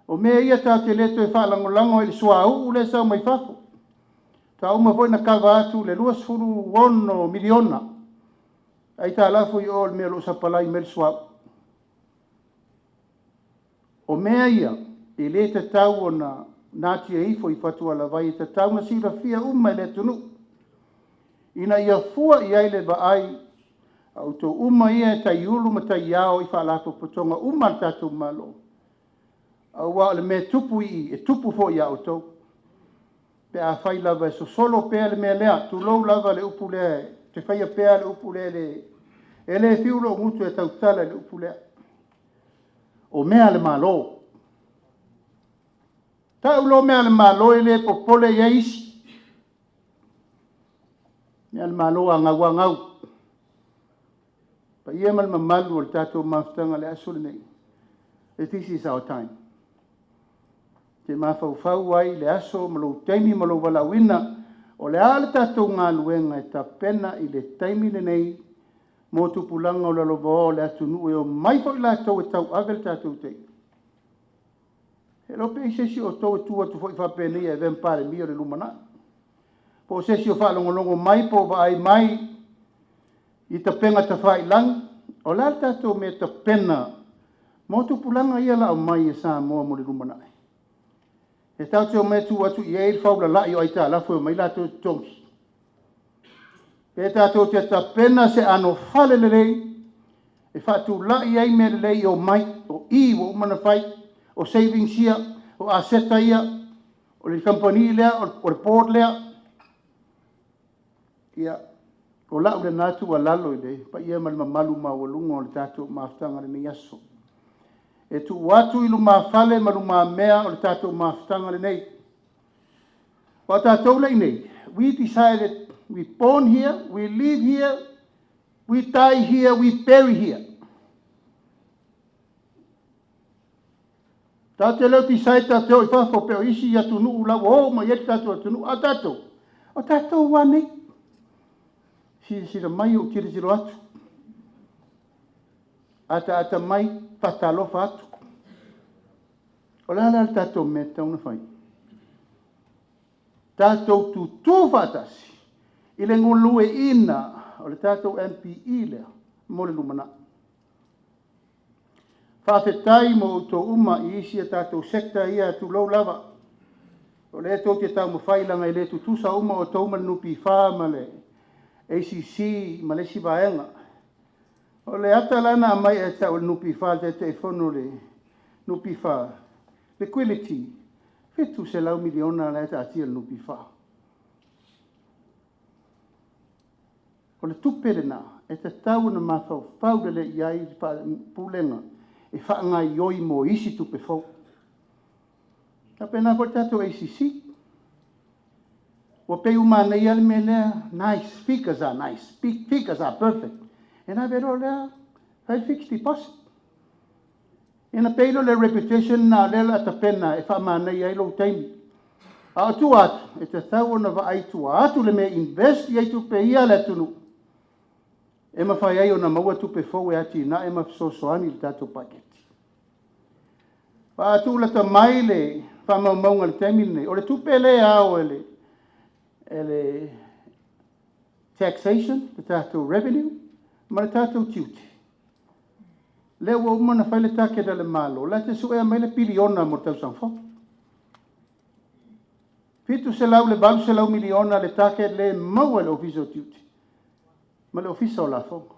O mea ia tatou te le toe faalagolago i le suauu lea e sau mai fafo. Faatoa uma foi ona kava atu le $26 miliona aitalafu i o i le mea o lo o sapalai mai ai le suauu. O mea ia, e le tatau ona natia ifo i fatualavai, e tatau ona silafia uma e le atunuu, ina ia fua i ai le vaai a outou uma ia e taiulu ma taiao i faalapotopotoga uma a le tatou Malo, aua o le mea e tupu i i, e tupu foi ia outou, pe afai lava e sosolo pea le mea lea, tulou lava le upu lea, ou te faia pea le upu lea, e le fiu lou gutu e tautala i le upu lea, o mea a le Malo. Tau loa mea a le Malo e le popole i ai isi. O mea a le Malo a gau lava gau. Le paia ma le mamalu o le tatou mafutaga i le aso lenei, this is our time. E te mafaufau ai i le aso ma lou taimi ma lou valaauina, o le a le tatou galuega e tapena i le taimi lenei mo tupulaga o lalovaoa o le atunuu e omai foi latou e tauave le tatou taimi. E le iloa pe i ai se isi o outou e tu atu foi faapenei e avea ma Palemia o le lumanai, po o se isi o faalogologo mai po o vaai mai i upega tafailagi. O le a le tatou mea e tapena mo tupulaga ia o le a omai a Samoa mo le lumanai? E tatou te omai e tuu atu i ai le faulalai o aitalafu e omai latou totogi? Pe tatou te tapena se anofale lelei e faatulai ai mea lelei e omai, o i ua uma ona fai, o savings ia, o aseta ia, o le kamupani lea, o le board lea. Ia, o lau lena tuualalo i le paia ma le mamalu maualuga o le tatou mafutaga i lenei aso. E tuu atu i lumafale ma lumamea o le tatou mafutaga lenei. Aua o tatou lea e i inei, we decided, we born here, we live here, we die here, we bury here. Tatou te le o decide tatou te o i fafo pe o isi atunuu la ua o uma i ai le tatou atunuu. A o tatou, o tatou lava nei. Silasila mai ou tilotilo atu, ataata mai, faatalofa atu. O le a la le tatou mea e tatau ona fai? Tatou tutu faatasi i le galueaiina o le tatou MPE lea mo le lumanai. Faafetai mo outou uma i isi a tatou sector ia, tulou lava, o lea tou te taumafai leaga e le tutusa uma outou ma le NPF ma le ACC ma le isi vaega. O le ata la na aumai ia te au e le NPF, le Taitaifono o le NPF, liquidity, $700 miliona la e taatia i le NPF. O le tupe lena e tatau ona mafaufau lelei i ai le Pulega e faagaoioi mo isi tupe fou. E faapena foi le tatou ACC. Ua pei ua manaia lava le mea lea, nice, figures are nice, big figures are perfect. Ona ave loa lea fai fixed deposit. Ia ona pay lea o le reputation lena o lea o le a tapena e faamanaia ai lou taimi. A o tua atu, e tatau ona vaai tua atu le mea e invest i ai tupe ia a le atunuu, e mafai ai ona maua tupe fou e atinae ma fesoasoani i le tatou paketi. A tuulata mai le faamaumauga i le taimi lenei, o le tupe lea e ao e le taxation, le tatou revenue ma le tatou tiute, lea ua uma ona fai le target a le Malo, la te suea mai le piliona mo le tausaga fou. 700 i le $800 miliona le target lea e maua e le Ofisa o Tiute ma le Ofisa o Lafoga.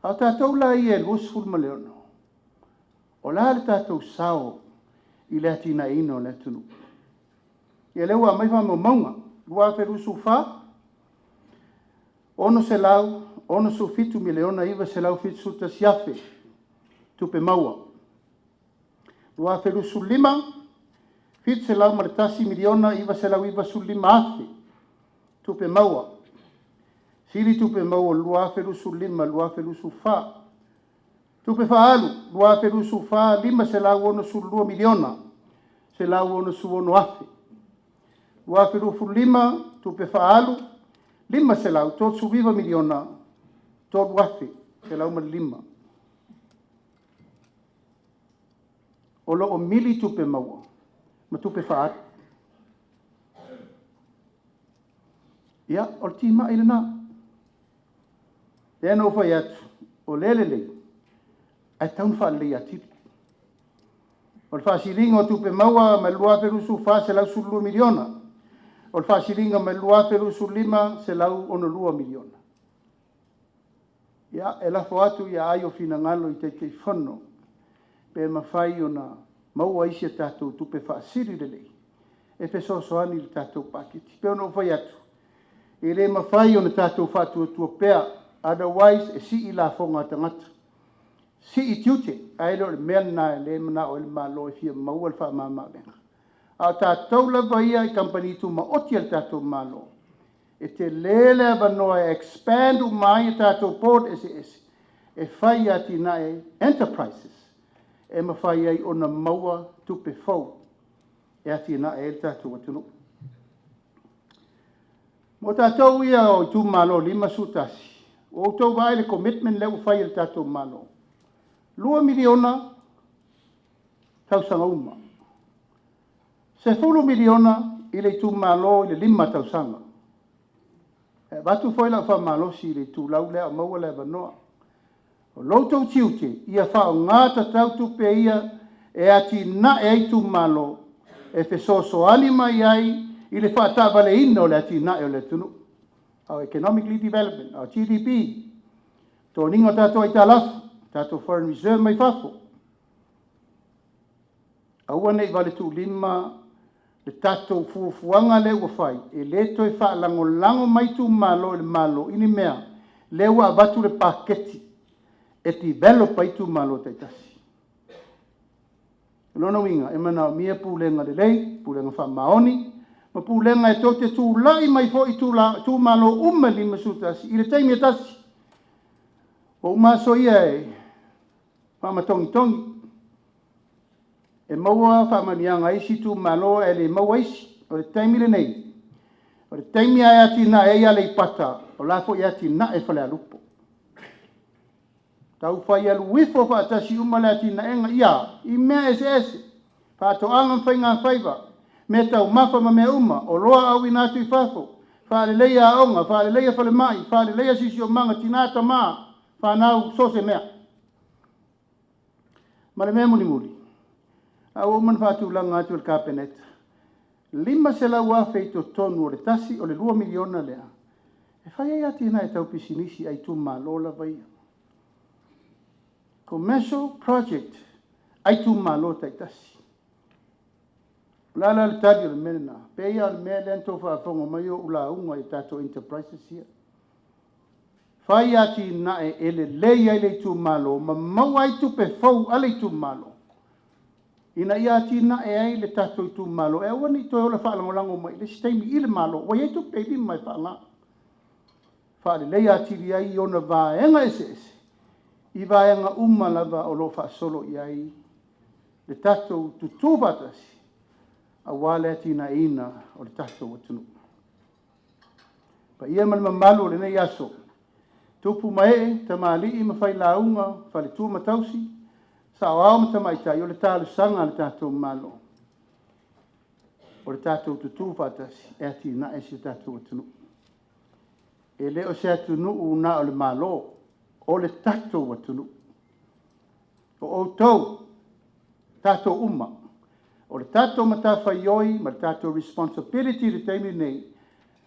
A o tatou la ia e 26, o le a le tatou sao i le atinaeina o le atunuu? Ia lea ua aumai faamaumauga, 2024, $667,971,000 tupe maua. 2025, $701,995,000 tupe maua. Sili tupe maua o le 2025/2024. Tupe faaalu 2024, $562 miliona, $166 afe. 2025 tupe faaalu, $539 miliona, 3 afe, 105. O lo o mili tupe maua ma tupe faaalu. Ia, o le timai lena. Lea na ou fai atu, o lea e lelei, ae tatau ona faaleleia atili. O le faasiliga o tupe maua mai le 2024, $112 miliona. O le faasiliga mai le 2025, $162 miliona. Ia, e lafo atu i aai o finagalo i Taitaifono pe mafai ona maua isi a tatou tupe faasili lelei e fesoasoani i le tatou paketi. E pei ona ou fai atu, e le mafai ona tatou faatuatua pea, otherwise e sii lafoga a tagata, sii tiute, ae le o le mea lena o lea e manao ai le Malo e fia maua le faamama-avega. A o tatou lava ia i kamupani tumaoti a le tatou Malo, e tele le avanoa e expand uma ai a tatou board eseese e fai atinae enterprises e mafai ai ona maua tupe fou e atinae ai le tatou atunuu. Mo tatou ia o itumalo e 51, ua outou vaai i le commitment lea ua fai e le tatou Malo, $2 miliona tausaga uma, $10 miliona i le itumalo i le 5 tausaga. E avatu foi lau faamalosi i le itulau lea a o maua le avanoa. O lo outou tiute, ia faaaoga tatau tupe ia e atinae ai itumalo, e fesoasoani mai ai i le faataavaleina o le atinae o le atunuu. Our economically development, our GDP, totogina o tatou aitalafu, tatou foreign reserve mai fafo. Aua ne i valetuulima le tatou fuafuaga lea ua fai, e le toe faalagolago mai itumalo i le Malo i ni mea, lea ua avatu le paketi e develop ai itumalo taitasi. O lona uiga, e manaomia pulega lelei, pulega faamaoni, ma pulega e tou te tulai mai foi i itumalo uma e 51 i le taimi e tasi. Ua uma aso ia e faamatogitogi, e maua faamanuiaga a isi itumalo ae le maua isi. O le taimi lenei, o le taimi lava e atinae ai Aleipata, o la foi e atinae Falealupo. Tau fai alu ifo faatasi uma le atinaega, ia, i mea eseese, faatoaga ma faigafaiva, mea taumafa ma mea uma, oloa auina atu i fafo, faaleleia aoga, faaleleia falemai, faaleleia siosiomaga, tina, tama, fanau, so o se mea. Ma le mea mulimuli, a ua uma ona faatulaga atu e le Kapeneta, $500,000 i totonu o le tasi, o le $2 miliona lea, e fai ai atinae tau pisinisi a itumalo lava ia. Commercial project a itumalo taitasi. O le a la le tali o le mea lena? Pei lava o le mea lea na outou faafofoga mai o ou lauga i tatou enterprises ia. Fai atinae e lelei ai le itumalo ma maua ai tupe fou a le itumalo, ina ia atinae ai le tatou itumalo, e aua ne i toe ola faalagolago mai i le isi taimi i le Malo, ua i ai tupe i lima e faaaoga. Faaleleia atili ai ona vaega eseese, i vaega uma lava o lo o faasolo i ai le tatou tutu faatasi, aua le atinaeina o le tatou atunuu. Paia ma le mamalu o lenei aso, tupu ma ee, tamalii ma failauga, faletua ma tausi, saoao ma tamaitai, o le talosaga a le tatou Malo, o le tatou tutu faatasi e atinae si o tatou atunuu. E le o se atunuu na o le Malo, o le tatou atunuu. O outou, tatou uma, o le tatou matafaioi ma le tatou responsibility i le taimi lenei,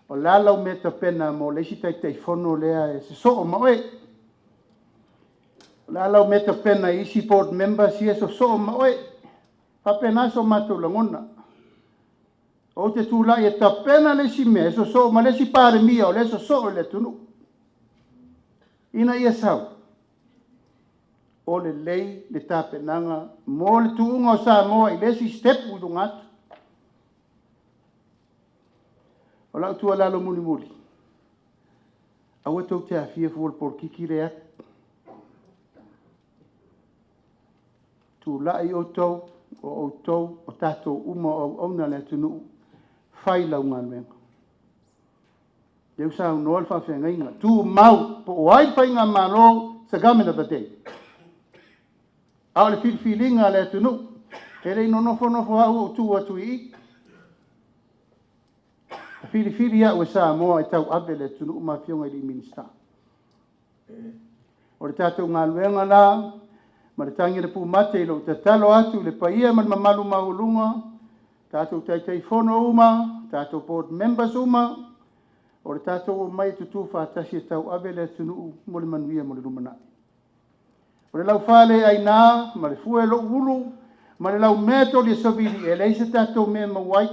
o le a lau mea tapena mo le isi Taitaifono lea e sosoo ma oe? O le a lau mea tapena i isi board members ia e sosoo ma oe? E faapena so matou lagona. Ou te tulai e tapena le isi mea e sosoo ma le isi Palemia o lea e sosoo i le atunuu, ina ia sau, o lelei le tapenaga mo le tuuga o Samoa i le isi sitepu i luga atu. O la'u tuualalo mulimuli, aua tou te aafia fua i le polokiki lea e alu. Tula'i outou, o outou o tatou uma o auauna a le atunuu, fai lau galuega. Lea ua saunoa le faafeagaiga, tumau po o ai le faigamalo, it's the government of the day. A o le filifiliga a le atunuu, e le i nofonofo au ou tu atu i i. Na filifili au e Samoa e tauave le atunuu ma afioga i Minisita. O le tatou galuega la, ma le tagi a le pumate i lou tatalo atu i le paia ma le mamalu maualuga, tatou Taitaifono uma, tatou board members uma, o le tatou omai e tutu faatasi e tauave le atunuu mo le manuia mo le lumanai. O le laufale aina ma le fue o lou ulu ma le laumea toli e savili, e leai se tatou mea e maua ai.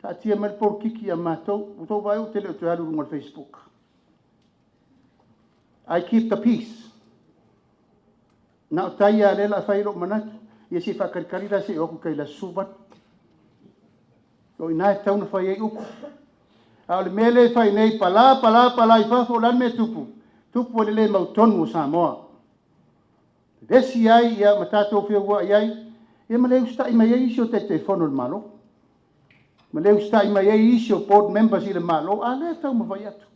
Taatia mai le polokiki ia matou, ua outou vaai ou te le o toe alu i luga o le Facebook. I keep the peace. Na o tai lava lea o le a fai ai lou manatu. Ia se i faatalitali la se i oo atu i tai i le aso 18. O i ina e tatau ona fai ai upu. A o le mea lea e fai nei, pala, pala, pala i fafo, o le a le mea e tupu? Tupu ai le le mautonu o Samoa. Vevesi ai ma tatou feuai ai, ia ma le usitai mai ai isi o Taitaifono o le Malo, ma le usitai mai ai isi o board members i le Malo, a lea e taumafai atu.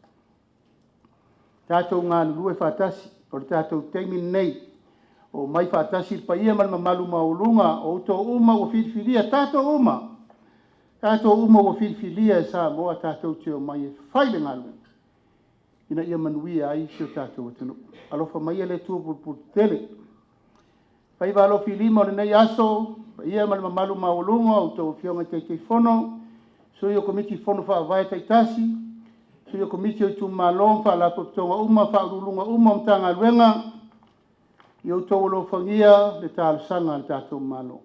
Tatou galulue faatasi, o le tatou taimi lenei, omai faatasi le paia ma le mamalu maualuga o outou uma ua filifilia, tatou uma ua filifilia e Samoa tatou te omai e fai le galuega ina ia manuia ai si o tatou atunuu. Alofa maia le Atua pulepuletetele. Faiva alofilima o lenei aso, paia ma le mamalu maualuga o a outou Afioga i Taitaifono, Sui o Komiti Fono Faavae taitasi, Sui o Komiti o Itumalo ma Faalapotopotoga uma, Ofisa Sili o Pulega uma o Matagaluega, ia outou alofagia le talosaga a le tatou Malo.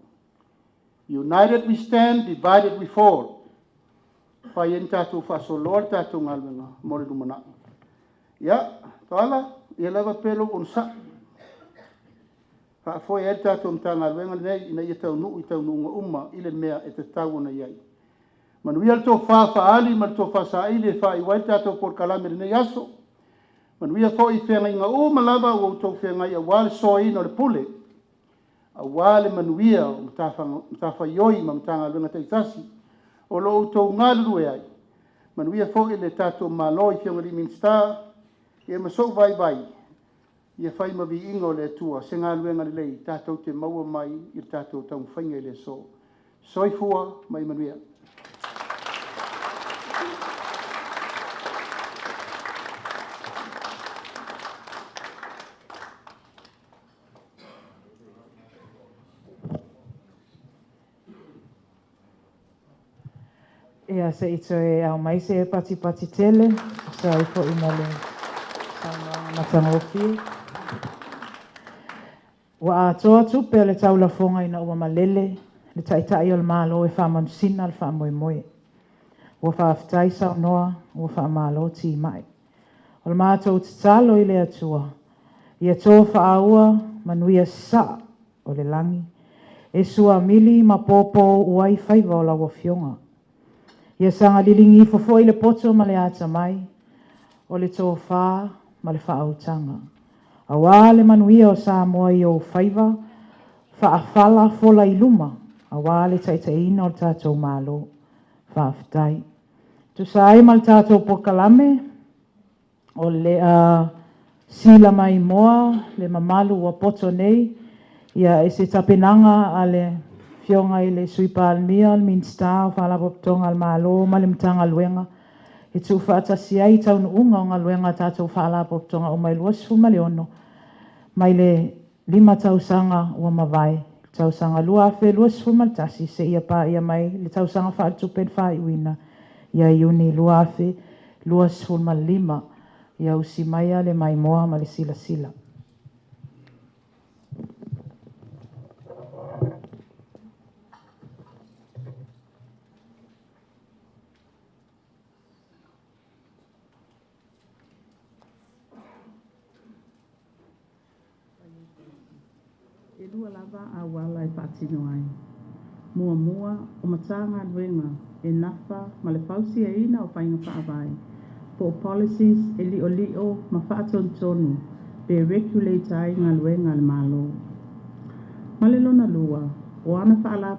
United we stand, divided we fall. E mafai ai ona tatou faasoloa le tatou galuega mo le lumanai. Ia, Tuala, ia lava pea lou onosai, faafoe ai le tatou Matagaluega lenei ina ia taunuu i taunuuga uma i le mea e tatau ona i ai. Manuia le tofa faaali ma le tofa saili e faaiu ai le tatou polokalame i lenei aso. Manuia foi feagaiga uma lava ua outou feagai aua le soaina o le pule, aua le manuia o matafaioi ma Matagaluega taitasi o lo o outou galulue ai. Manuia foi le tatou Malo i Afioga i Minisita, ia ma sou vaivai, ia fai ma viiga o le Atua se galuega lelei tatou te maua mai i le tatou taumafaiga i le aso. Soifua ma ia manuia. Ia, se i toe aumai se patipati tele, tusa ai foi ma le saunoaga matagofie. Ua atoa tupe o le taulafoga ina ua malele le Taitai o le Malo e faamanusina le faamoemoe. Ua faafetai saunoa, ua faamalo timai. O le matou tatalo i le Atua, ia tofaaua manuia sasaa o le lagi, e suamili ma pōpō ai faiva o lau Afioga. Ia saga liligi ifo foi le poto ma le atamai, o le tofa ma le faautaga. Auā le manuia o Samoa i ou faiva, faafala fola i luma, auā le taitaiina o le tatou Malo. Faafetai. Tusa ai ma le tatou polokalame, o le a sila maimoa le mamalu ua poto nei ia i se tapenaga a le Afioga i le Sui Palemia, le Minisita o Faalapotopotoga a le Malo ma le Matagaluega e tuufaatasi ai taunuuga o galuega a tatou Faalapotopotoga uma e 26 mai le 5 tausaga ua mavae, tausaga 2021 seia paia mai le tausaga faaletupe na faaiuina ia Iuni 2025. Ia usi maia le maimoa ma le silasila. E lua lava auala e faatino ai. Muamua, o Matagaluega e nafa ma le fausiaina o faiga faavae po o policies e li'oli'o ma faatonutonu pe regulate ai galuega a le Malo. Ma le lona lua, o ana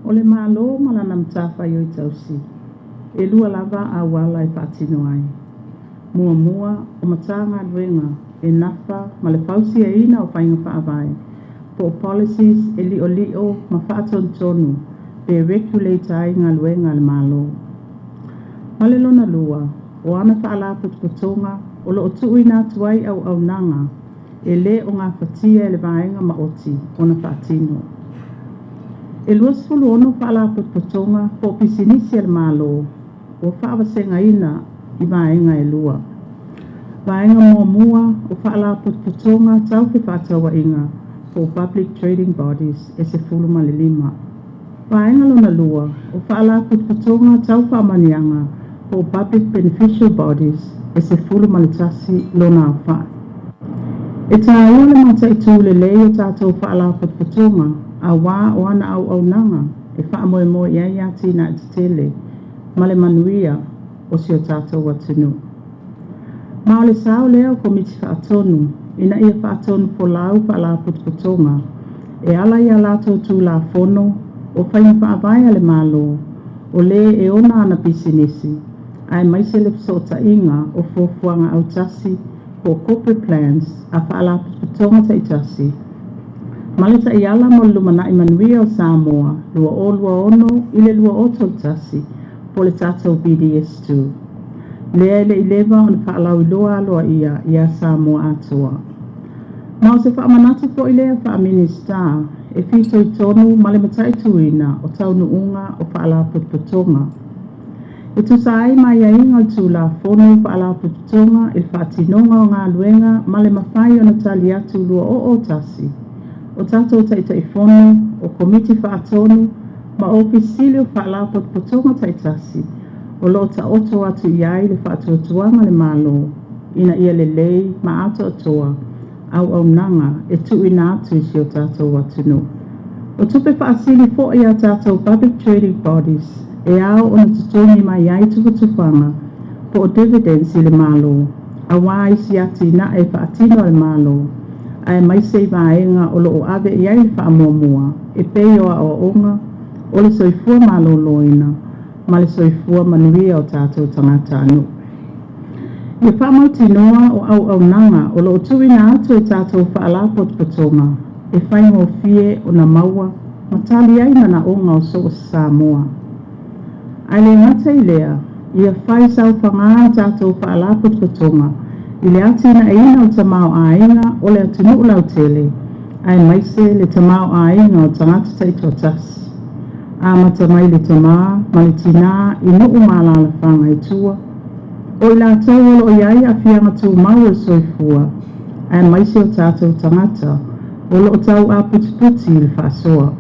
O le Malo ma lana matafaioi tausi, e lua lava auala e faatino ai. Muamua, o Matagaluega e nafa ma le fausiaina o faiga faavae po o policies e li'oli'o ma faatonutonu pe regulate ai galuega a le Malo. Ma le lona lua, o ana Faalapotopotoga o lo o tuuina atu ai auaunaga e le o gafatia e le vaega maoti ona faatino. E 26 Faalapotopotoga po o pisinisi a le Malo ua faavasegaina i vaega e lua. Vaega muamua o Faalapotopotoga Tau Fefaatauaiga po o Public Trading Bodies e 15. Vaega lona lua o Faalapotopotoga Tau Faamanuiaga po o Public Beneficial Bodies e 11 lona aofai. E tāua le mataitū lelei o tatou Faalapotopotoga auā o ana auaunaga e faamoemoe i ai atinae tetele ma le manuia o si o tatou atunuu. Ma o le sao lea o Komiti Faatonu ina ia faatonufolau Faalapotopotoga e ala i a latou Tulafono o Faiga Faavae a le Malo o lē e ona ana pisinisi, aemaise le fesootaiga o fuafuaga autasi po o corporate plans a Faalapotopotoga taitasi ma le Taiala mo le Lumanai Manuia o Samoa 2026 i le 2031 po o le tatou BDS2, lea e le i leva ona faalauiloa aloaia ia Samoa atoa. Ma o se faamanatu foi lea faa-Minisita e fitoitonu ma le mataituina o taunuuga o Faalapotopotoga. E tusa ai ma aiaiga o le Tulafono o Faalapotopotoga i le Faatinoga o Galuega ma le Mafai ona Tali Atu 2001, o tatou Taitaifono, o Komiti Faatonu ma Ofisa Sili o Faalapotopotoga taitasi o lo o taoto atu i ai le faatuatuaga a le Malo ina ia lelei ma atoatoa auaunaga e tuuina atu i si o tatou atunuu. O tupe faasili foi a tatou Public Trading Bodies e ao ona totogi mai ai tufatufaga po o dividends i le Malo auā isi atinae e faatino a le Malo aemaise i vaega o lo o ave i ai le faamuamua e pei o aoaoga, o le soifua maloloina ma le soifua manuia o tatou tagatanuu. Ia faamautinoa o auaunaga o lo o tuuina atu e tatou Faalapotopotoga e faigofie ona maua ma tali ai manaoga o so o se Samoa. Ae le gata i lea, ia fai saofaga a tatou Faalapotopotoga i le atinaeina o le tamaoaiga o le atunuu lautele aemaise le tamaoaiga o tagata taitoatasi, amata mai le tamā ma le tinā i nuu ma alaalafaga i tua, o i latou o lo o i ai aafiaga tumau o le soifua, aemaise o tatou tagata o lo o tau aputiputi i le faasoa.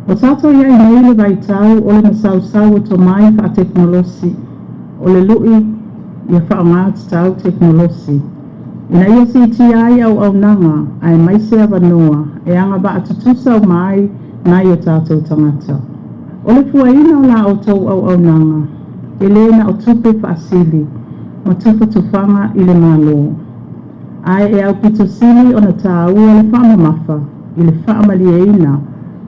Ua tatou i ai nei i le vaitau o le masausau o tomai faatekonolosi, o le lui ia faaaoga tatau tekonolosi ina ia siitia ai auaunaga aemaise avanoa e agavaa tutusa uma ai nai o tatou tagata. O le fuaina o la outou auaunaga e le na o tupe faasili ma tufatufaga i le Malo, ae e aupito sili ona taua le faamamafa i le faamalieina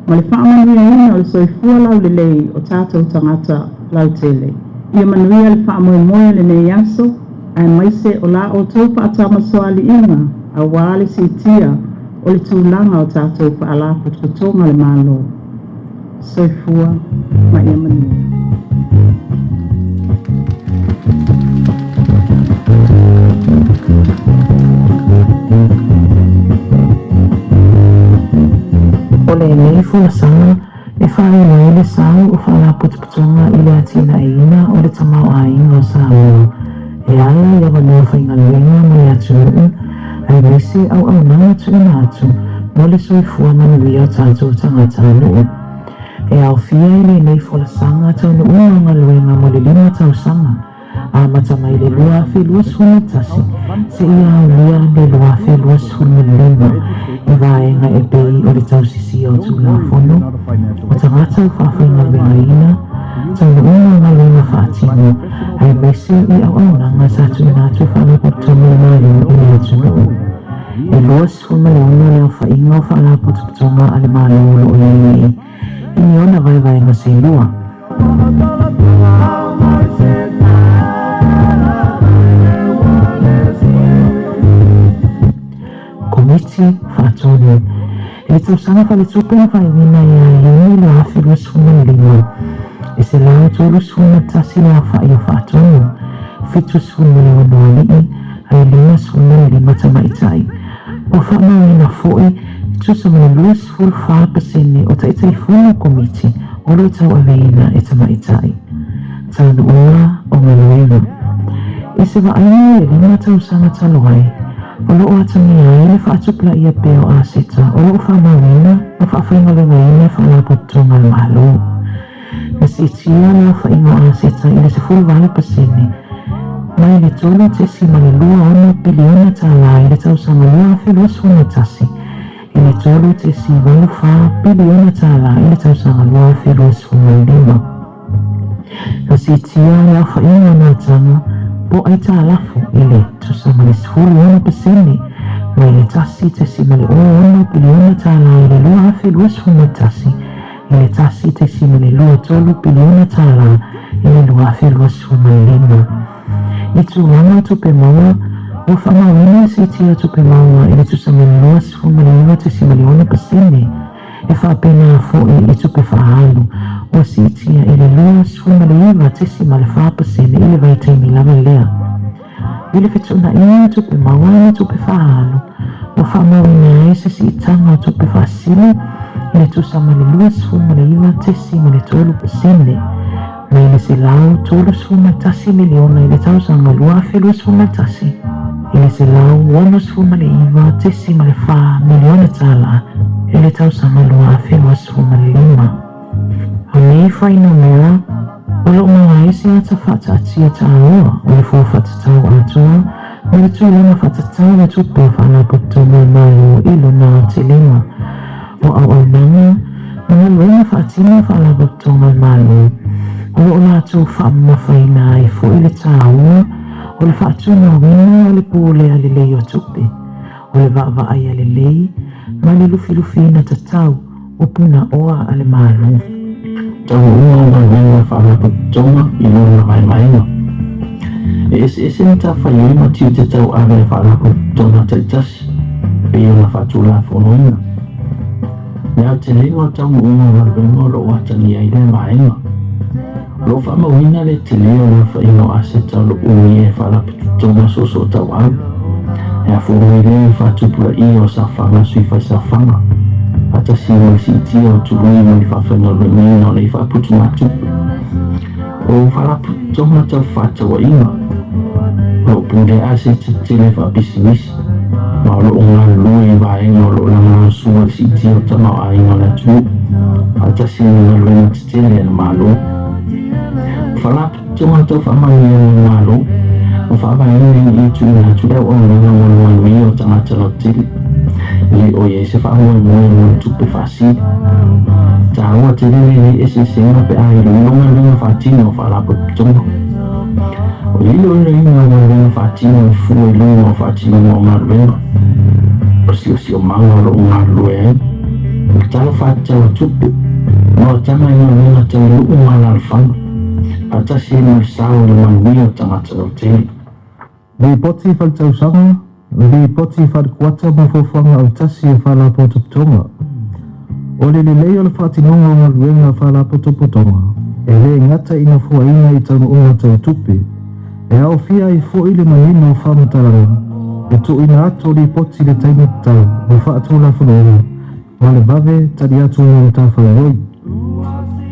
ma le faamanuiaina o le soifua laulelei o tatou tagata lautele. Ia manuia le faamoemoe o lenei aso aemaise o la outou faatamasoaliiga auā le siitia o le tulaga o tatou Faalapotopotoga a le Malo. Soifua ma ia manuia. O lenei folasaga e faailoa ai le sao o Faalapotopotoga i le atinaeina o le tamaoaiga o Samoa e ala i avanoa faigaluega mo le atunuu aemaise auaunaga tuuina atu mo le soifua manuia o tatou tagatanuu. E aofia i lenei folasaga taunuuga o galuega mo le 5 tausaga, amata mai le 2021 seia aulia le 2025, i vaega. vaega e pei o le tausisia o Tulafono, o tagata ua faafaigaluegaina, taunuuga o galuega faatino, aemaise i auaunaga sa tuuina atu e Faalapotopotoga a le Malo i le atunuu. E 26 le aofaiga o Faalapotopotoga a le Malo o lo o i ai nei i ni ona vaevaega se lua. Komiti Faatonu. I le tausaga faaletupe na faaiuina ia Iuni 2025, e 131 le aofai o Faatonu, 76 alii ae 55 tamaitai. Ua faamauina foi e tusa ma le 24% o Taitaifono o Komiti o lo o tauaveina e tamaitai. Taunuuga o galuega. I se vaaiga i le lima tausaga talu ai, o lo o atagia ai le faatupulaia pea o aseta o lo o faamauina ma faafaigaluegaina e Faalapotopotoga a le Malo. Na siitia le aofaiga o aseta i le 18% mai le $3.26 piliona tala i le tausaga 2021 i le $3.84 piliona tala i le tausaga 2025. Na siitia le aofaiga o mataga po o aitalafu i le tusa ma le 16% mai le $1.06 piliona tala i le 2021 i le $1.23 piliona tala i le 2025. I tulaga o tupe maua, ua faamauina le siitia o tupe maua i le tusa ma le 29.6%, e faapena foi i tupe faaalu, ua siitia i le 29.4% i le vaitaimi lava lea. I le fetuunaiga o tupe maua ma tupe faaalu, ua faamauina ai se siitaga o tupe faasili i le tusa ma le 29.3% mai le $131 miliona i le tausaga 2021 i le $169.4 miliona tala i le tausaga 2025. O nei fuainumera, o lo o maua ai se ata faataatia taua o le fua faatatau atoa ma le tulaga faatatau o tupe a Faalapotopotoga a le Malo i lona aotelega. O auaunaga ma galuega faatino a Faalapotopotoga a le Malo, o lo o latou faamamafaina ai foi le taua o le faatumauina o le pulea lelei o tupe, o le vaavaaia lelei ma le lufilufiina tatau o punaoa a le Malo. Taunuuga o galuega a Faalapotopotoga i lona vaevaega. E eseese matafaioi ma tiute tauave a Faalapotopotoga taitasi e pei ona faatulafonoina. Le aotelega o taunuuga o galuega o lo o atagia ai lea vaega. O lo o faamauina le tele o le aofaiga o aseta o lo o umia e Faalapotopotoga soosoo tauau. E afua mai lea i le faatupulaia o saofaga a sui faisaofaga, faatasi ai ma le siitia o tului ma le faafaigaluegaina o nei faaputugatupe. O Faalapotopotoga tau fefaatauaiga, o lo o pulea aseta tetele faapisinisi, ma o lo o galulue i vaega o lo o lagolagosua i le siitia o tamaoaiga o le atunuu, faatasi ai ma galuega tetele a le Malo. O Faalapotopotoga tau faamanuiaga a le Malo, ua faavaeina ina ia tuuina atu le auaunaga mo le manuia o tagata lautele, e le o i ai se faamoemoe mo le tupe faasili. E taua tele lenei eseesega pe a iloilo galuega faatino a Faalapotopotoga. O le iloiloina o galuega faatino e fua i luga o faatinoga o galuega, o le siosiomaga o lo o galulue ai, o le tala faatatau a tupe, ma o taga i galuega tau nuu ma alaalafaga, faatasi ai ma le sao i le manuia o tagata lautele. Lipoti Faaletausaga, Lipoti Faalekuata ma Fuafuaga Autasi a Faalapotopotoga. O le lelei o le faatinoga o galuega a Faalapotopotoga, e le gata ina fuaina i taunuuga tau tupe, e aofia ai foi le manino o faamatalaga, le tuuina atu o lipoti i le taimi tatau ma faatulafonoina, ma le vave tali atu mo matafaioi.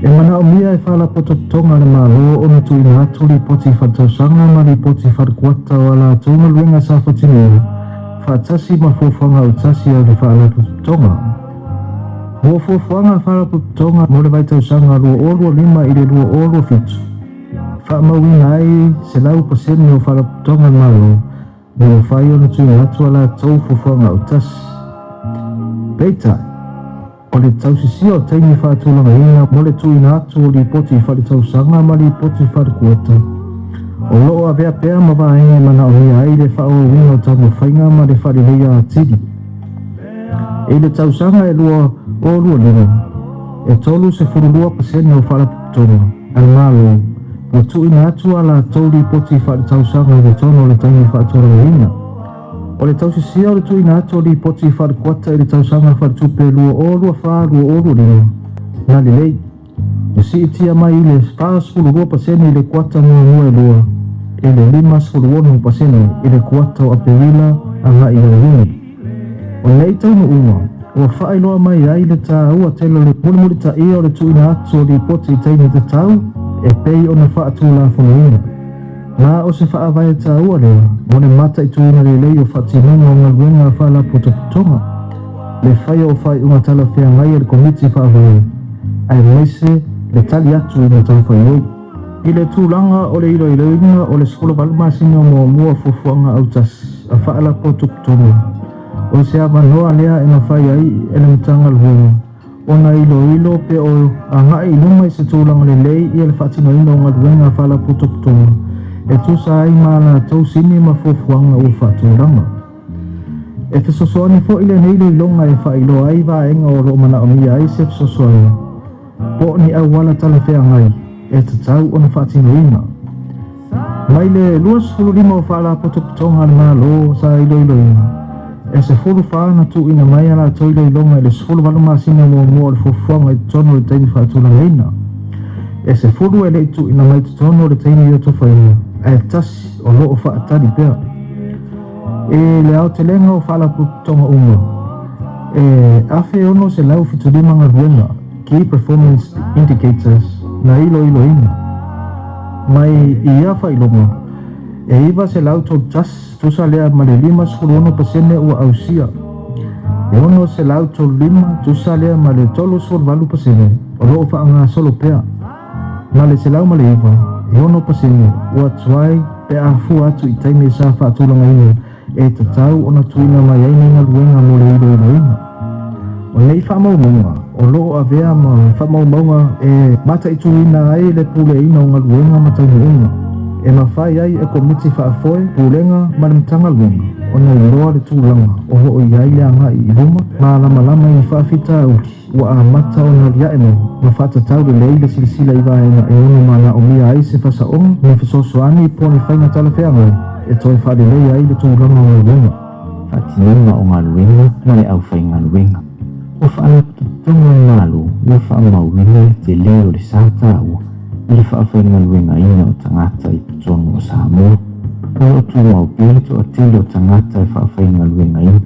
E manaomia e Faalapotopotoga a le Malo ona tuuina atu lipoti faaletausaga ma lipoti faalekuata o a latou galuega sa faatinoina faatasi ma fuafuaga autasi a le Faalapotopotoga. Mo fuafuaga a Faalapotopotoga mo le vaitausaga 2025 i le 2027, faamauina ai 100% o Faalapotopotoga a le Malo, Ua mafai ona tuuina atu a latou fuafuaga autasi. Peitai, o le tausisia o taimi faatulagaina mo le tuuina atu o lipoti faaletausaga ma lipoti faalekuota, o lo o avea pea ma vaega e manaomia ai le faaauauina o taumafaiga ma le faaleleia atili. I le tausaga e 2025, e 32% o faalapotopotoga a le Malo ua tuuina atu a latou lipoti faaletausaga i totonu o le taimi faatulagaina. O le tausisia o le tuuina atu o lipoti faale-kuata i le tausaga faaletupe 2024/2025 na lelei, ua siitia mai i le 42% i le kuata muamua e lua i le 56% i le kuata o Aperila agai ia Iuni. O nei taunuuga ua faailoa mai ai le taua tele o le mulimulitaia o le tuuina atu o lipoti i taimi tatau e pei ona faatulafonoina. Ma o se faavae taua lea mo le mataituina lelei o faatinoga o galuega a faalapotopotoga, le faia o faaiuga talafeagai a le Komiti Faavae, aemaise le tali atu i matafaioi. I le tulaga o le iloiloina o le 18 masina muamua o fuafuaga autasi a faalapotopotoga, o se avanoa lea e mafai ai e le Matagaluega ona iloilo pe o agai i luma i se tulaga lelei ia le faatinoina o galuega a faalapotopotoga e tusa ai ma a latou sini ma fuafuaga ua faatulaga. E fesoasoani foi lenei iloiloga e faailoa ai vaega o lo o manaomia ai se fesoasoani po o ni auala talafeagai e tatau ona faatinoina. Mai le 25 o Faalapotopotoga a le Malo sa iloiloina, e 14 na tuuina mai a latou iloiloga i le 18 masina muamua o le fuafuaga i totonu o le taimi faatulagaina. E 10 e le i tuuina mai i totonu o le taimi iotofaina, ae tasi o lo o faatali pea. I le aotelega o Faalapotopotoga uma, e 1,675 galuega, Key Performance Indicators, na iloiloina. Mai i ia faailoga, e 931 tusa lea ma le 56% ua ausia, e 635 tusa lea ma le 38% o lo o faagasolo pea, ma le 109, e 6% ua tuai pe a fua atu i taimi sa faatulagaina e tatau ona tuuina mai ai nei galuega mo le iloiloina. O nei faamaumauga o lo o avea ma faamaumauga e mataituina ai le puleaina o galuega ma taunuuga e mafai ai e Komiti Faafoe, Pulega ma le Matagaluega ona iloa le tulaga o lo o i ai le agai i luma malamalama i ni faafitauli ua amata ona aliae mai ma faatatau lelei le silasila i vaega e ono manaomia ai se fasaoga, ni fesoasoani po o ni faiga talafeagai e toe faaleleia ai le tulaga o galuega. Faatinoga o galuega ma le aufaigaluega. Ua faalapotopotoga le Malo ua faamauina le tele o le sa taua i le faafaigaluegaina o tagata i totonu o Samoa. O lo o tumau pea le toatele o tagata e faafaigaluegaina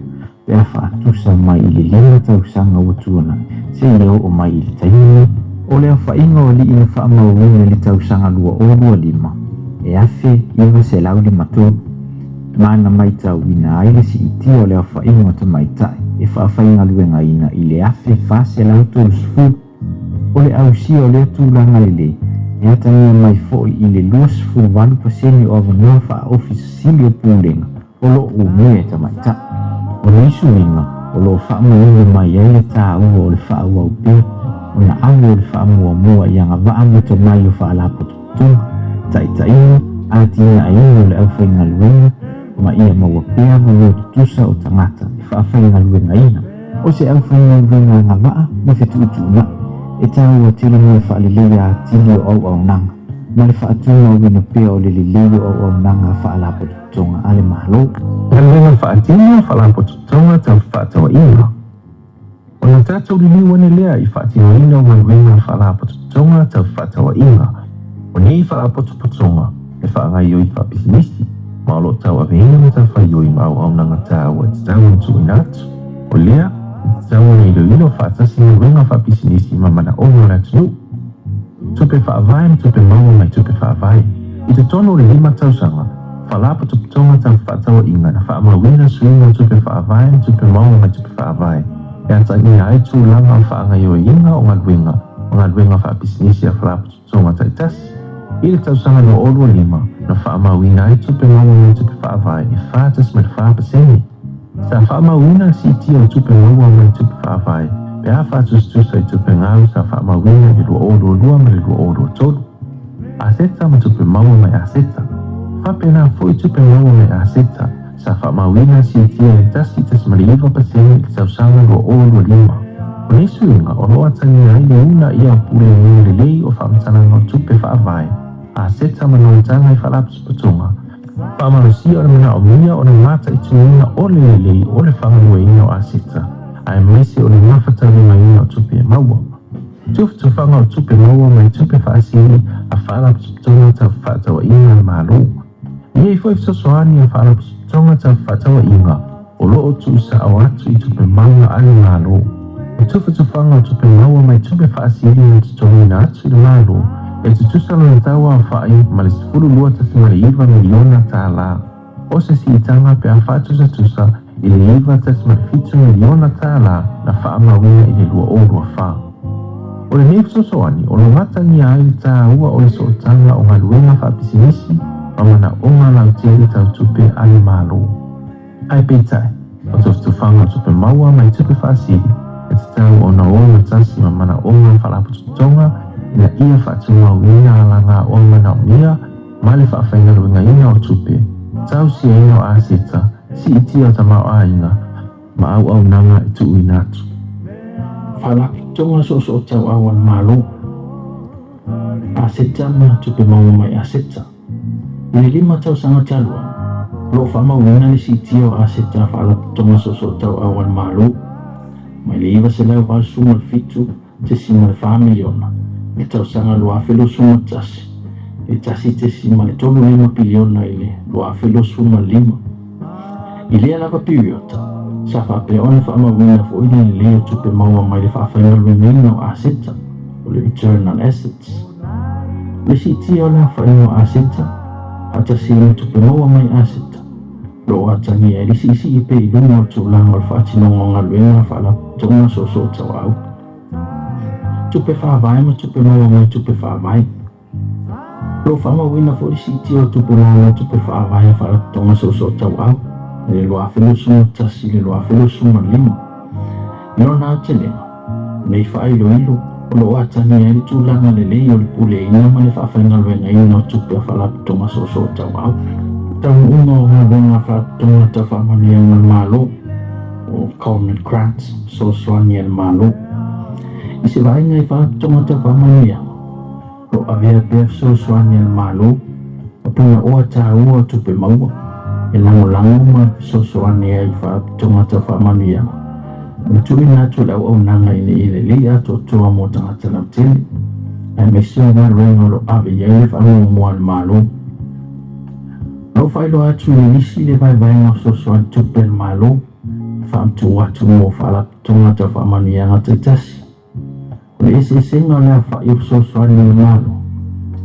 pe a faatusa mai i le lima tausaga ua tuanai seia oo mai i le taimi nei. O le aofaiga o alii na faamauina i le tausaga 2025, e 1,953, ma na maitauina ai le siitia o le aofaiga o tamaitai e faafaigaluegaina i le 1,430. O le ausia o lea tulaga lelei, e atagia mai foi i le 28% o avanoa faa-ofisa sili o Pulega o lo o umia e tamaitai. O nei suiga o lo o faamanino mai ai le taua o le faaauau pea ona ave o le faamuamua i agavaa ma tomai o faalapotopotoga, taitaiga, atinaeina o le aufaigaluega ma ia maua pea avanoa tutusa o tagata e faafaigaluegaina. O se aufaigaluega agavaa ma fetuutuunai, e taua tele mo le faaleleia atili o auaunaga ma le faatumauina pea o le lelei o auaunaga a faalapotopotoga a le Malo. Galuega faatino Faalapotopotoga tau fefaatauaiga. Ona tatou liliu ane lea i faatinoina o galuega Faalapotopotoga tau fefaatauaiga. O nei Faalapotopotoga e faagaoioi faapisinisi ma o lo o tauaveina matafaioi ma auaunaga taua e tatau ona tuuina atu. O lea, e tatau ona iloilo faatasi galuega faapisinisi ma manaoga o le atunuu. Tupe faavae ma tupe maua mai tupe faavae. I totonu o le lima tausaga, Faalapotopotoga tau fefaatauaiga na faamauina suiga o tupe faavae ma tupe maua mai tupe faavae e atagia ai tulaga o le faagaoioiga o galuega ma galuega faapisinisi a Faalapotopotoga taitasi. I le tausaga 2025, na faamauina ai tupe maua mai tupe faavae e 4.4%. Sa faamauina le siitia o tupe maua mai tupe faavae pe a faatusatusa i tupe gau sa faamauina i le 2022 ma le 2023. Aseta ma tupe maua mai aseta. Faapena foi tupe maua mai aseta sa faamauina siitia i le 1.9% i le tausaga 2025. O nei suiga o lo o atagia ai le uunaia o puleaina lelei o faamatalaga o tupe faavae, aseta ma nonotaga i faalapotopotoga, Faamalosia o le manaomia ona mataituina o le lelei o le faagalueina o aseta, aemaise o le gafataulimaina o tupe e maua. Tufatufaga o tupe maua mai tupe faasili a Faalapotopotoga Tau Fefaatauaiga a le Malo. E i ai foi fesoasoani a Faalapotopotoga Tau Fefaatauaiga o lo o tuusao atu i tupe maua a le Malo. O tufatufaga o tupe maua mai tupe faasili na totogiina atu i le Malo e tutusa lona tau aofai ma le $12.9 miliona tala, o se siitaga pe a faatusatusa i le $9.7 miliona tala na faamauina i le 2024. O lenei fesoasoani o lo o atagia ai le taua o le sootaga o galuega faapisinisi ma manaoga lautele tau tupe a le Malo. Ae peitai, o tufatufaga o tupe maua mai tupe faasili e tatau ona o gatasi ma manaoga o faalapotopotoga ina ia faatumauina alagaoa manaomia ma le faafaigaluegaina o tupe, tausiaina o aseta, siitia o tamaoaiga ma auaunaga e tuuina atu. Faalapotopotoga Soosootauau a le Malo, Aseta ma Tupe Maua mai Aseta. I le 5 tausaga talu ai, o lo o faamauina le siitia o aseta a Faalapotopotoga Soosootauau a le Malo mai le $987.4 miliona i le tausaga 2021 i le $1.35 piliona i le 2025. I lea lava piriota, sa faapea ona faamauina foi le lelei o tupe maua mai le faafaigaluegaina o aseta, o le return on assets. O le siitia o le aofaiga o aseta, faatasi ai ma tupe maua mai aseta, o lo o atagia ai le siisii pea i luga o le tulaga o le faatinoga o galuega a faalapotopotoga soosoo tauau, tupe faavae ma tupe maua mai tupe faavae. O lo o faamauina foi le siitia o tupe maua mai tupe faavae a faalapotopotoga soosoo tauau i le 2021 i le 2025. I lona aotelega, o nei faailoilo o lo o atagia ai le tulaga lelei o le puleaina ma le faafaigaluegaina o tupe a Faalapotopotoga Soosoo Tauau. Taunuuga o galuega a Faalapotopotoga Tau Faamanuiaga a le Malo, o Government Grants, Fesoasoani a le Malo. I se vaaiga i Faalapotopotoga Tau Faamanuiaga, o lo o avea pea fesoasoani a le Malo ma punaoa taua o tupe maua e lagolago ma fesoasoani ai i Faalapotopotoga Tau Faamanuiaga ma tuuina atu le auaunaga ina ia lelei atoatoa mo tagata lautele, aemaise o galuega o lo o ave i ai le faamuamua a le Malo. Na ou faailoa atu i le lisi le vaevaega o fesoasoani tupe a le Malo e faamatuu atu mo Faalapotopotoga Tau Faamanuiaga taitasi. O le eseesega o le aofai o fesoasoani a le Malo,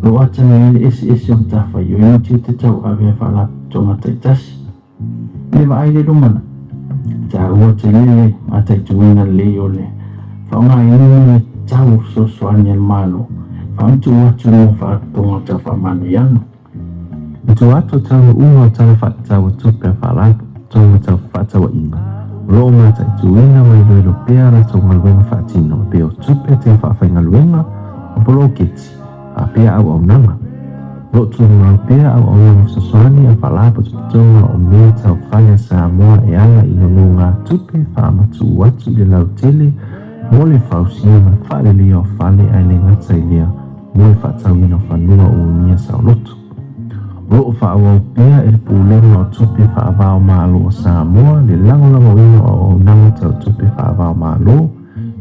o lo o atagia ai le eseese o matafaioi ma tiute tauave a faalapotopotoga taitasi. I le vaai i le lumanai, e taua tele le mataituina lelei o le faaaogaina ma le tau o fesoasoani a le Malo e faamatuu atu mo faalapotopotoga tau faamanuiaga. I tua atu o taunuuga o Tala Faatatau o Tupe a Faalapotopotoga Tau Fefaatauaiga, o lo o mataituina ma iloilo pea a latou galuega faatino e pei o tupe teu faafaigaluega, o poloketi, faapea auaunaga. O lo o tumau pea auaunaga fesoasoani a Faalapotopotoga o mea tau fale a Samoa e ala i nonogatupe faamatuu atu i le lautele mo le fausia ma le faaleleia o fale ae le gata i lea mo le faatauina o fanua o unia saoloto. O lo o faaauau pea e le Pulega o Tupe Faava-o-Malo a Samoa le lagolagoina o auaunaga tau tupe faava-o-Malo,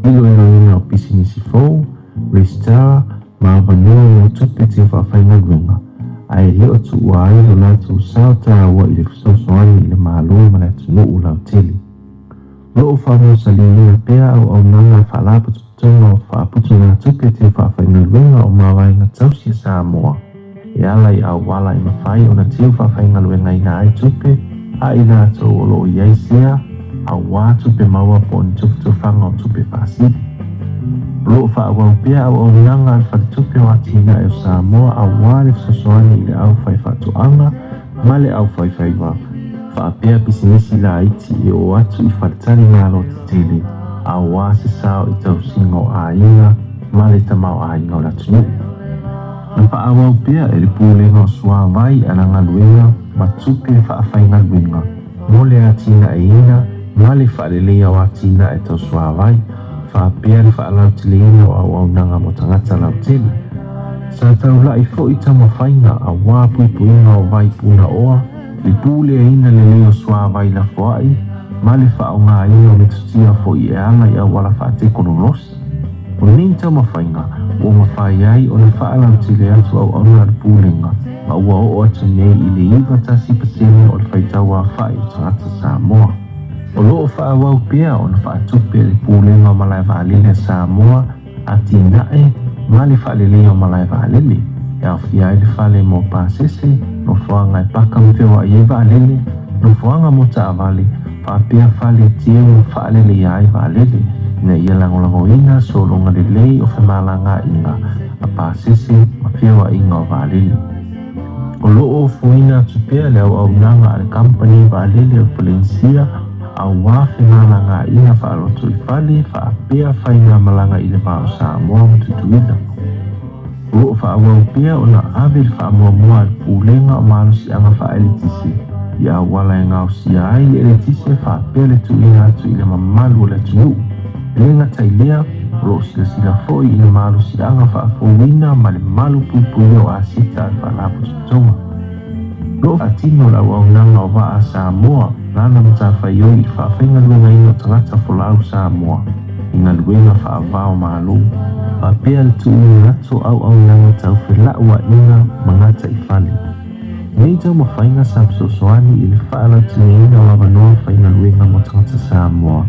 iloiloina o pisinisi fou, resitala, ma avanoa mo tupe teu faafaigaluega, ae le o tuua ai lo latou sao taua i le fesoasoani i le Malo ma le atunuu lautele. O lo o faamausaliina pea auaunaga a Faalapotopotoga o Faaputugatupe Teu Faafaigaluega o Mavaega Tausi a Samoa e ala i auala e mafai ona teu faafaigaluegaina ai tupe a i latou o lo o i ai sea auā tupe maua po o ni tufatufaga o tupe faasili. O lo o faaauau pea auaunaga a le Faletupe o Atinae o Samoa auā le fesoasoani i le aufaifaatoaga ma le aufaifaiva. Faapea pisinisi laiti e oo atu i faletalimalo tetele auā se sao i tausiga o aiga ma le tamaoaiga o le atunuu. Na faaauau pea e le Pulega o Suavai ana galuega ma tupe faafaigaluega mo le atinaeina ma le faaleleia o atinae tau suavai, faapea le faalauteleina o auaunaga mo tagata lautele. Sa taula'i foi taumafaiga auā puipuiga o vai punaoa, le puleaina lelei o suavai lafoa'i ma le faaaogaina o metotia foi e ala i auala faatekonolosi. O nei taumafaiga ua mafai ai ona faalautele atu auauna a le Pulega ma ua oo atu nei i le 91% o le faitau aofa'i o tagata Samoa. O lo o faaauau pea ona faatupe e le Pulega o Malae Vaalele a Samoa atinae ma le faaleleia o malae vaalele, e aofia ai le fale mo pasese, nofoaga e paka ma feoai ai vaalele, nofoaga mo taavale, faapea fale teu ma faaleleia ai vaalele, ina ia lagolagoina sologa lelei o femalagaaiga a pasese ma feoaiga o vaalele. O lo o ofoina atu pea le auaunaga a le kamupani vaalele o Polenisia auā femalagaaiga faalotoifale faapea faigamalaga i le va o Samoa ma Tutuila. O lo o faaauau pea ona ave le faamuamua a le Pulega o Malosiaga Faaeletise i auala e gaosia ai le eletise faapea le tuuina atu i le mamalu o le atunuu. E le gata i lea, o lo o silasila foi i le malosiaga faafouina ma le malu puipuia o aseta a le Faalapotopotoga. O lo o faatino le auaunaga o vaa a Samoa lana matafaioi i le faafaigaluegaina o tagata folau Samoa i galuega faava-o-Malo, faapea le tuuina atu o auaunaga tau felauaiga ma gataifale. Nei taumafaiga sa fesoasoani i le faalauteleina o avanoa faigaluega mo tagata Samoa,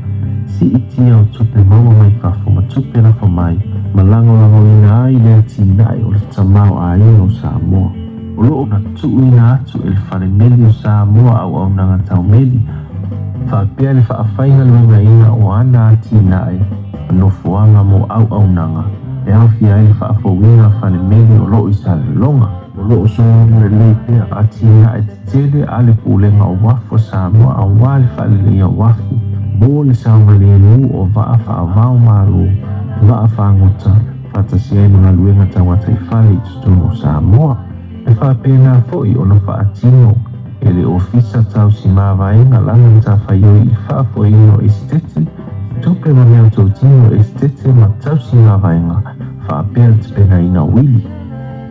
siitia o tupe maua mai fafo ma tupe lafo mai, ma lagolagoina ai le atinae o le tamaoaiga o Samoa. O lo o na tuuina atu e le Fale Meli o Samoa auaunaga tau meli, faapea le faafaigaluegaina o ana atinae ma nofoaga mo auaunaga, e aofia ai le faafouina o fale meli o lo o i Salelologa. O lo o sologa lelei pea atinae tetele a le Pulega o Uafu a Samoa aua le faaleleia o uafu mo le saogalemu o vaa faava-o-Malo, vaa fagota, faatasi ai ma galuega tauataifale i totonu o Samoa. E faapena foi ona faatino e le Ofisa Tausi Mavaega lana matafaioi i le faafoeina o esetete, tupe ma meatotino esetete ma tausi mavaega, faapea le tapenaina o uili.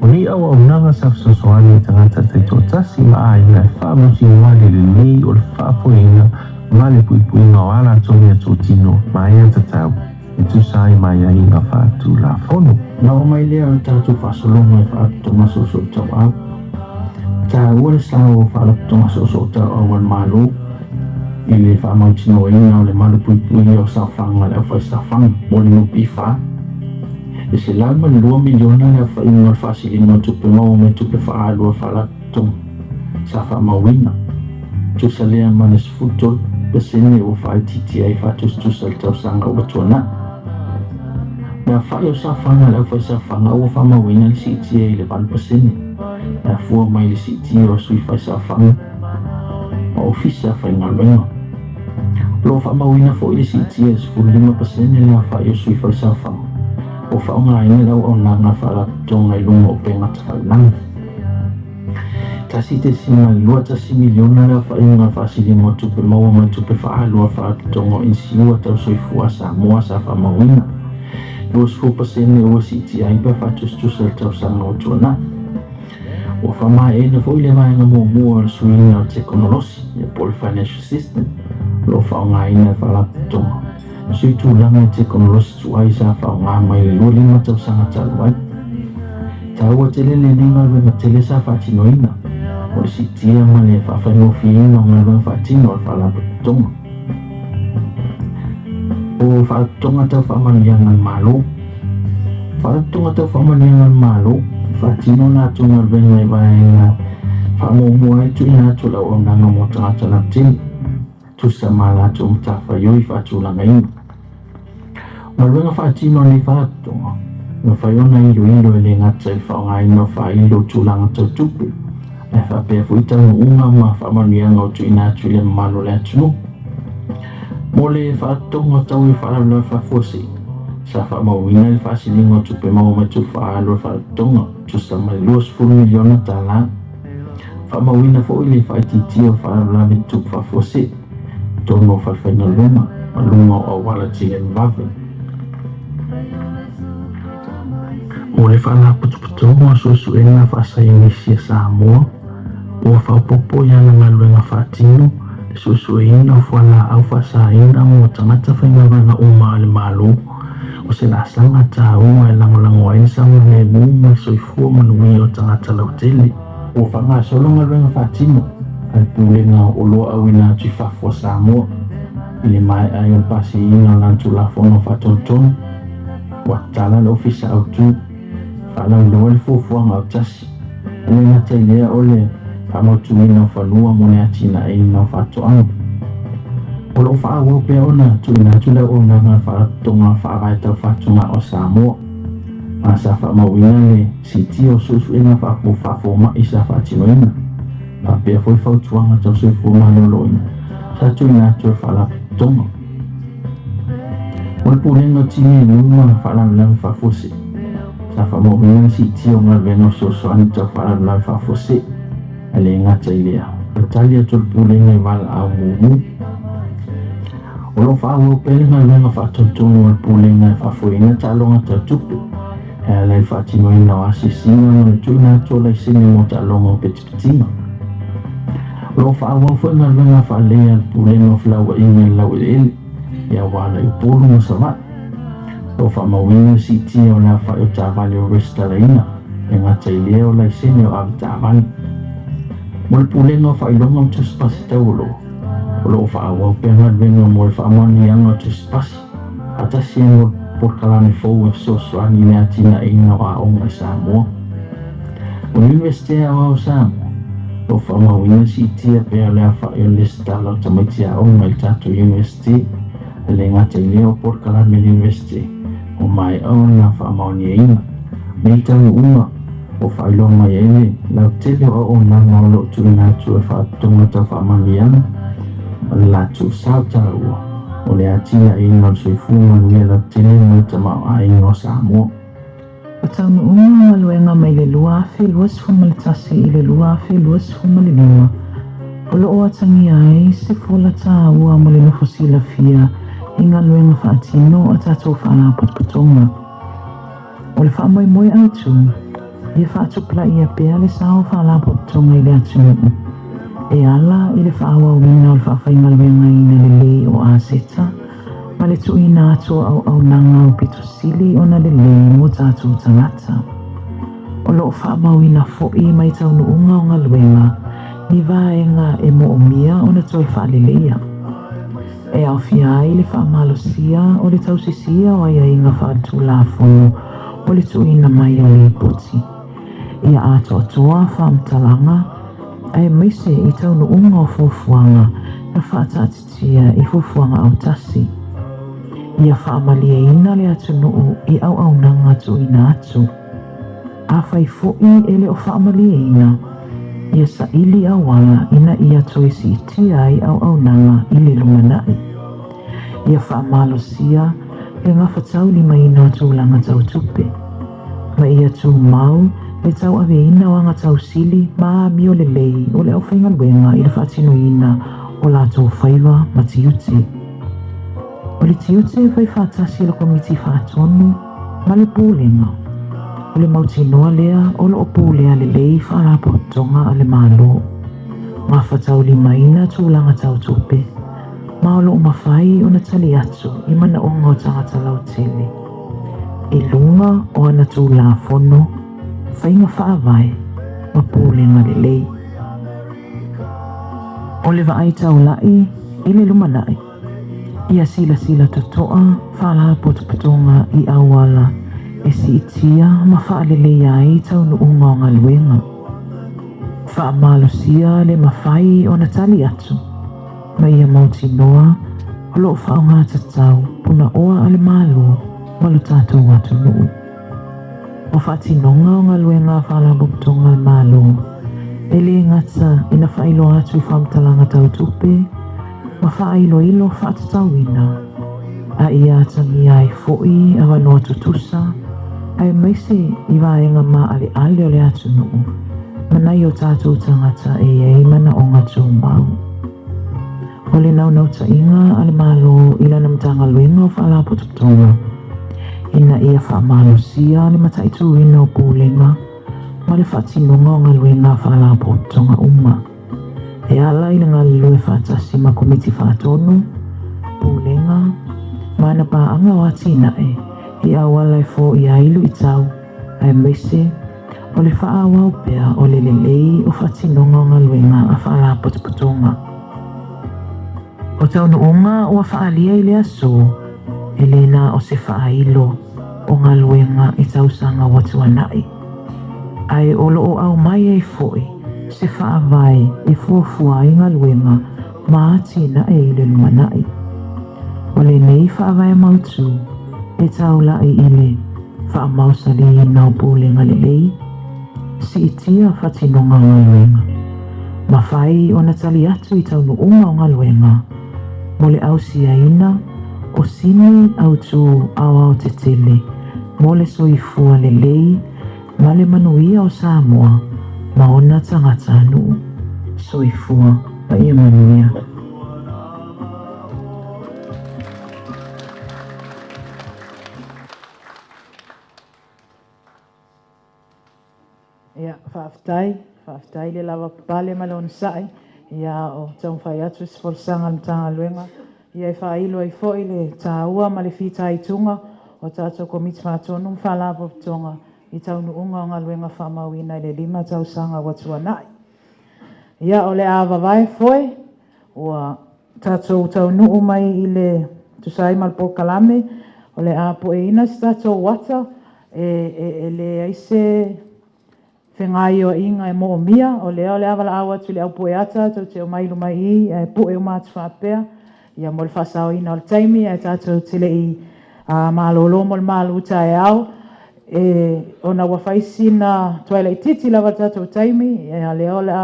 O nei auaunaga sa fesoasoani i tagata taitoatasi ma aiga e faamautinoa le lelei o le faafoeina ma le puipuiga o a latou meatotino ma aiatatau e tusa ai ma aiaiga faatulafono. Ona oo mai lea o le tatou faasologa i Faalapotopotoga Soosoo Tauau. E taua le sao o Faalapotopotoga Soosoo Tauau a le Malo i le faamautinoaina o le malupuipuia o saofaga a le aufaisaofaga mo le NPF. E $102 miliona le aofaiga o le faasiliga o tupe maua mai tupe faaalu a Faalapotopotoga sa faamauina, tusa lea ma le 13% ua faaitiitia ai faatusatusa i le tausaga ua tuanai. Le aofai o saofaga a le aufaisaofaga ua faamauina le siitia i le 8% e afua mai i le siitia o sui faisaofaga ma ofisa faigaluega. O lo o faamauina foi le siitia i le 15% le aofai o sui faisaofaga ua faaaogaina le auaunaga a Faalapotopotoga i luga o upega tafailagi. 1.21 miliona le aofaiga o le faasiliga o tupe maua mai tupe faaalu a Faalapotopotoga o Inisiua Tau Soifua a Samoa sa faamauina. 20% ua siitia ai pe a faatusatusa i le tausaga ua tuanai. Ua faamaeaina foi le vaega muamua o le suiga o le tekonolosi, po o le financial system, o lo o faaaogaina e Faalapotopotoga. Sui tulaga i tekonolosi tuai sa faaaoga mai le 25 tausaga talu ai. Taua tele lenei galuega tele sa faatinoina, o le siitia ma le faafaigofieina o galuega faatino a le Faalapotopotoga. O Faalapotopotoga Tau Faamanuiaga a le Malo. Faalapotopotoga Tau Faamanuiaga a le Malo, e faatino latou galuega i vaega faamuamua ai le tuuina atu o le auaunaga mo tagata lautele, tusa ma latou matafaioi faatulagaina. O galuega faatino a nei Faalapotopotoga, e mafai ona iloilo e le gata i le faaaogaina o faailo o tulaga tau tupe, Ae faapea foi taunuuga ma faamanuiaga o tuuina atu i le mamalu o le atunuu. Mo le faatotoga tau i faalavelave faafuasei, sa faamauina le faasiliga o tupe maua mai tupe faaalu a le faalapotopotoga tusa ma le $20 miliona tala. Faamauina foi le faaitiitia o faalavelave tutupu faafuasei i totonu o falefaigaluega ma luga o auala tele vave. Mo le Faalapotopotoga o Suesuega Faasaienisi a Samoa, ua faaopoopo i ana galuega faatino le suesueina o fualaau faasaina mo tagata faigaluega uma a le Malo, o se laasaga taua e lagolago ai le saogalemu ma le soifua manuia o tagata lautele. Ua faagasolo galuega faatino a le Pulega o Oloa Auina Atu i Fafo a Samoa i le maea ai o le pasiina o lana Tulafono Faatonutonu. Ua tatala le Ofisa Autu e faalauiloa le fuafuaga autasi, e le gata i lea o le faamautuina o fanua mo le atinaeina o faatoaga. O lo o faaauau pea ona tuuina atu le auaunaga a le Faalapotopotoga Faavae Tau Fatugao a Samoa, ma sa faamauina le siitia o suesuega faafomai sa faatinoina, faapea foi fautuaga tau soifua maloloina sa tuuina atu e le Faalapotopotoga. O le Pulega o Tineimu ma Faalavelave Faafuasei, sa faamauina le siitia o galuega fesoasoani tau faalavelave faafuasei, ae le gata i lea, o le tali atu a le Pulega i valaau mumu. O lo o faaauau pea le galuega faatonutonu a le Pulega e faafoeina taaloga tau tupe, e ala i le faatinoina o asiasiga ma le tuuina atu o laisene mo taaloga o petipetiga. O lo o faaauau foi galuega faaleleia a le Pulega o Felauaiga i le Laueleele i auala i Upolu ma Savaii. O lo o faamauina le siitia o le aofai o taavale o resitalaina, e gata i lea o laisene o avetaavale. Mo le Pulega o Faailoga ma Tusi Pasi Taualoa, o lo o faaauau pea galuega mo le faamanuiaga o tusi pasi, faatasi ai ma le polokalame fou e fesoasoani i le atinaeina o aoga i Samoa. O le Iunivesite Aoao o Samoa, o lo o faamauina le siitia pea o le aofai o le lesitala o tamaiti aoga i le tatou Iunivesite, e le gata i lea o polokalame a le Iunivesite ua maea ona faamaoniaina. Nei taunuuga, ua faailoa mai ai le lautele o auaunaga o lo o tuuina atu e Faalapotopotoga Tau Faamanuiaga ma le latou sao taua o le atinaeina o le soifua manuia lautele mo le tamaoaiga o Samoa. O taunuuga o galuega mai le 2021 i le 2025, o lo o atagia ai se fola taua mo le nofo silafia i galuega faatino a tatou Faalapotopotoga. O le faamoemoe autu, ia faatupulaia pea le sao o Faalapotopotoga i le atunuu e ala i le faaauauina o le faafaigaluegaina lelei o aseta ma le tuuina atu o auaunaga aupito sili ona lelei mo tatou tagata. O lo o faamauina foi mai taunuuga o galuega ni vaega e moomia ona toe faaleleia, e aofia ai le faamalosia o le tausisia o aiaiga faaletulafono o le tuuina mai o lipoti ia atoatoa faamatalaga aemaise i taunuuga o fuafuaga na faataatitia i fuafuaga autasi. Ia faamalieina le atunuu i auaunaga tuuina atu. Afai foi e le o faamalieina, ia saili auala ina ia toe siitia ai auaunaga i le lumanai. Ia faamalosia le gafataulimaina o tulaga tau tupe, ma ia tumau le tauaveina o agatausili ma amio lelei o le aufaigaluega i le faatinoina o latou faiva ma tiute. O le tiute e fai faatasi e le Komiti Faatonu ma le Pulega, o le mautinoa lea o lo o pulea lelei Faalapotopotoga a le Malo, gafataulimaina tulaga tau tupe, ma o lo o mafai ona tali atu i manaoga o tagata lautele i luga o ana Tulafono, faiga faavae ma pulega lelei. O le vaai taulai i le lumanai, ia silasila totoa Faalapotopotoga i auala e siitia ma faaleleia ai taunuuga o galuega. Faamalosia le mafai ona tali atu ma ia mautinoa o lo o faaaoga tatau punaoa a le Malo ma lo tatou atunuu. O faatinoga o galuega a Faalapotopotoga a le Malo. E lē gata ina faailoa atu i faamatalaga tau tupe ma faailoilo faatatauina, a ia atagia ai foʻi avanoa tutusa aemaise i vaega maaleale o le atunuu ma nai o tatou tagata e i ai manaoga tumau. O le naunautaiga a le Malo i lana Matagaluega o Faalapotopotoga, ina ia faamalosia le mataituina o pulega ma le faatinoga o galuega a Faalapotopotoga uma, e ala i le galulue faatasi ma Komiti Faatonu, Pulega, ma ana paaga o atinae i auala e foia ai luitau, aemaise o le faaauau pea o le lelei o faatinoga o galuega a Faalapotopotoga. O taunuuga ua faaalia i le aso, e lē na o se faailo o galuega i tausaga ua tuanai, ae o loo aumai ai foʻi se faavae e fuafua ai galuega ma atinae i le lumanai. O lenei faavae mautū e taulai i le faamausaliina o pulega lelei, siitia faatinoga o galuega, mafai ona tali atu i taunuuga o galuega mo le ausiaina o sini autū aoaotetele mo le soifua lelei ma le manuia o Samoa ma ona tagatanuu. Soifua ma ia manuia. Ia, faafetai, faafetai le lavapapale ma le onosai, ia o taumafai atu se folasaga a le Matagaluega, ia e faailo ai foi le taua ma le fitaituga o tatou Komiti Faatonu ma Faalapotopotoga i taunuuga o galuega faamauina i le 5 tausaga ua tuanai. Ia, o le a vavae foe, ua tatou taunuu mai i le tusa ai ma le polokalame, o le a pueina se tatou ata e leai se fegaioaiga e moomia, o lea o le a valaau atu i le au pueata tou te omai i luma i i ae pue uma atu faapea, ia mo le faasaoina o le taimi ae tatou te le i malolo mo le malu taeao, ona ua fai sina tuai laitiiti lava le tatou taimi, ia lea o le a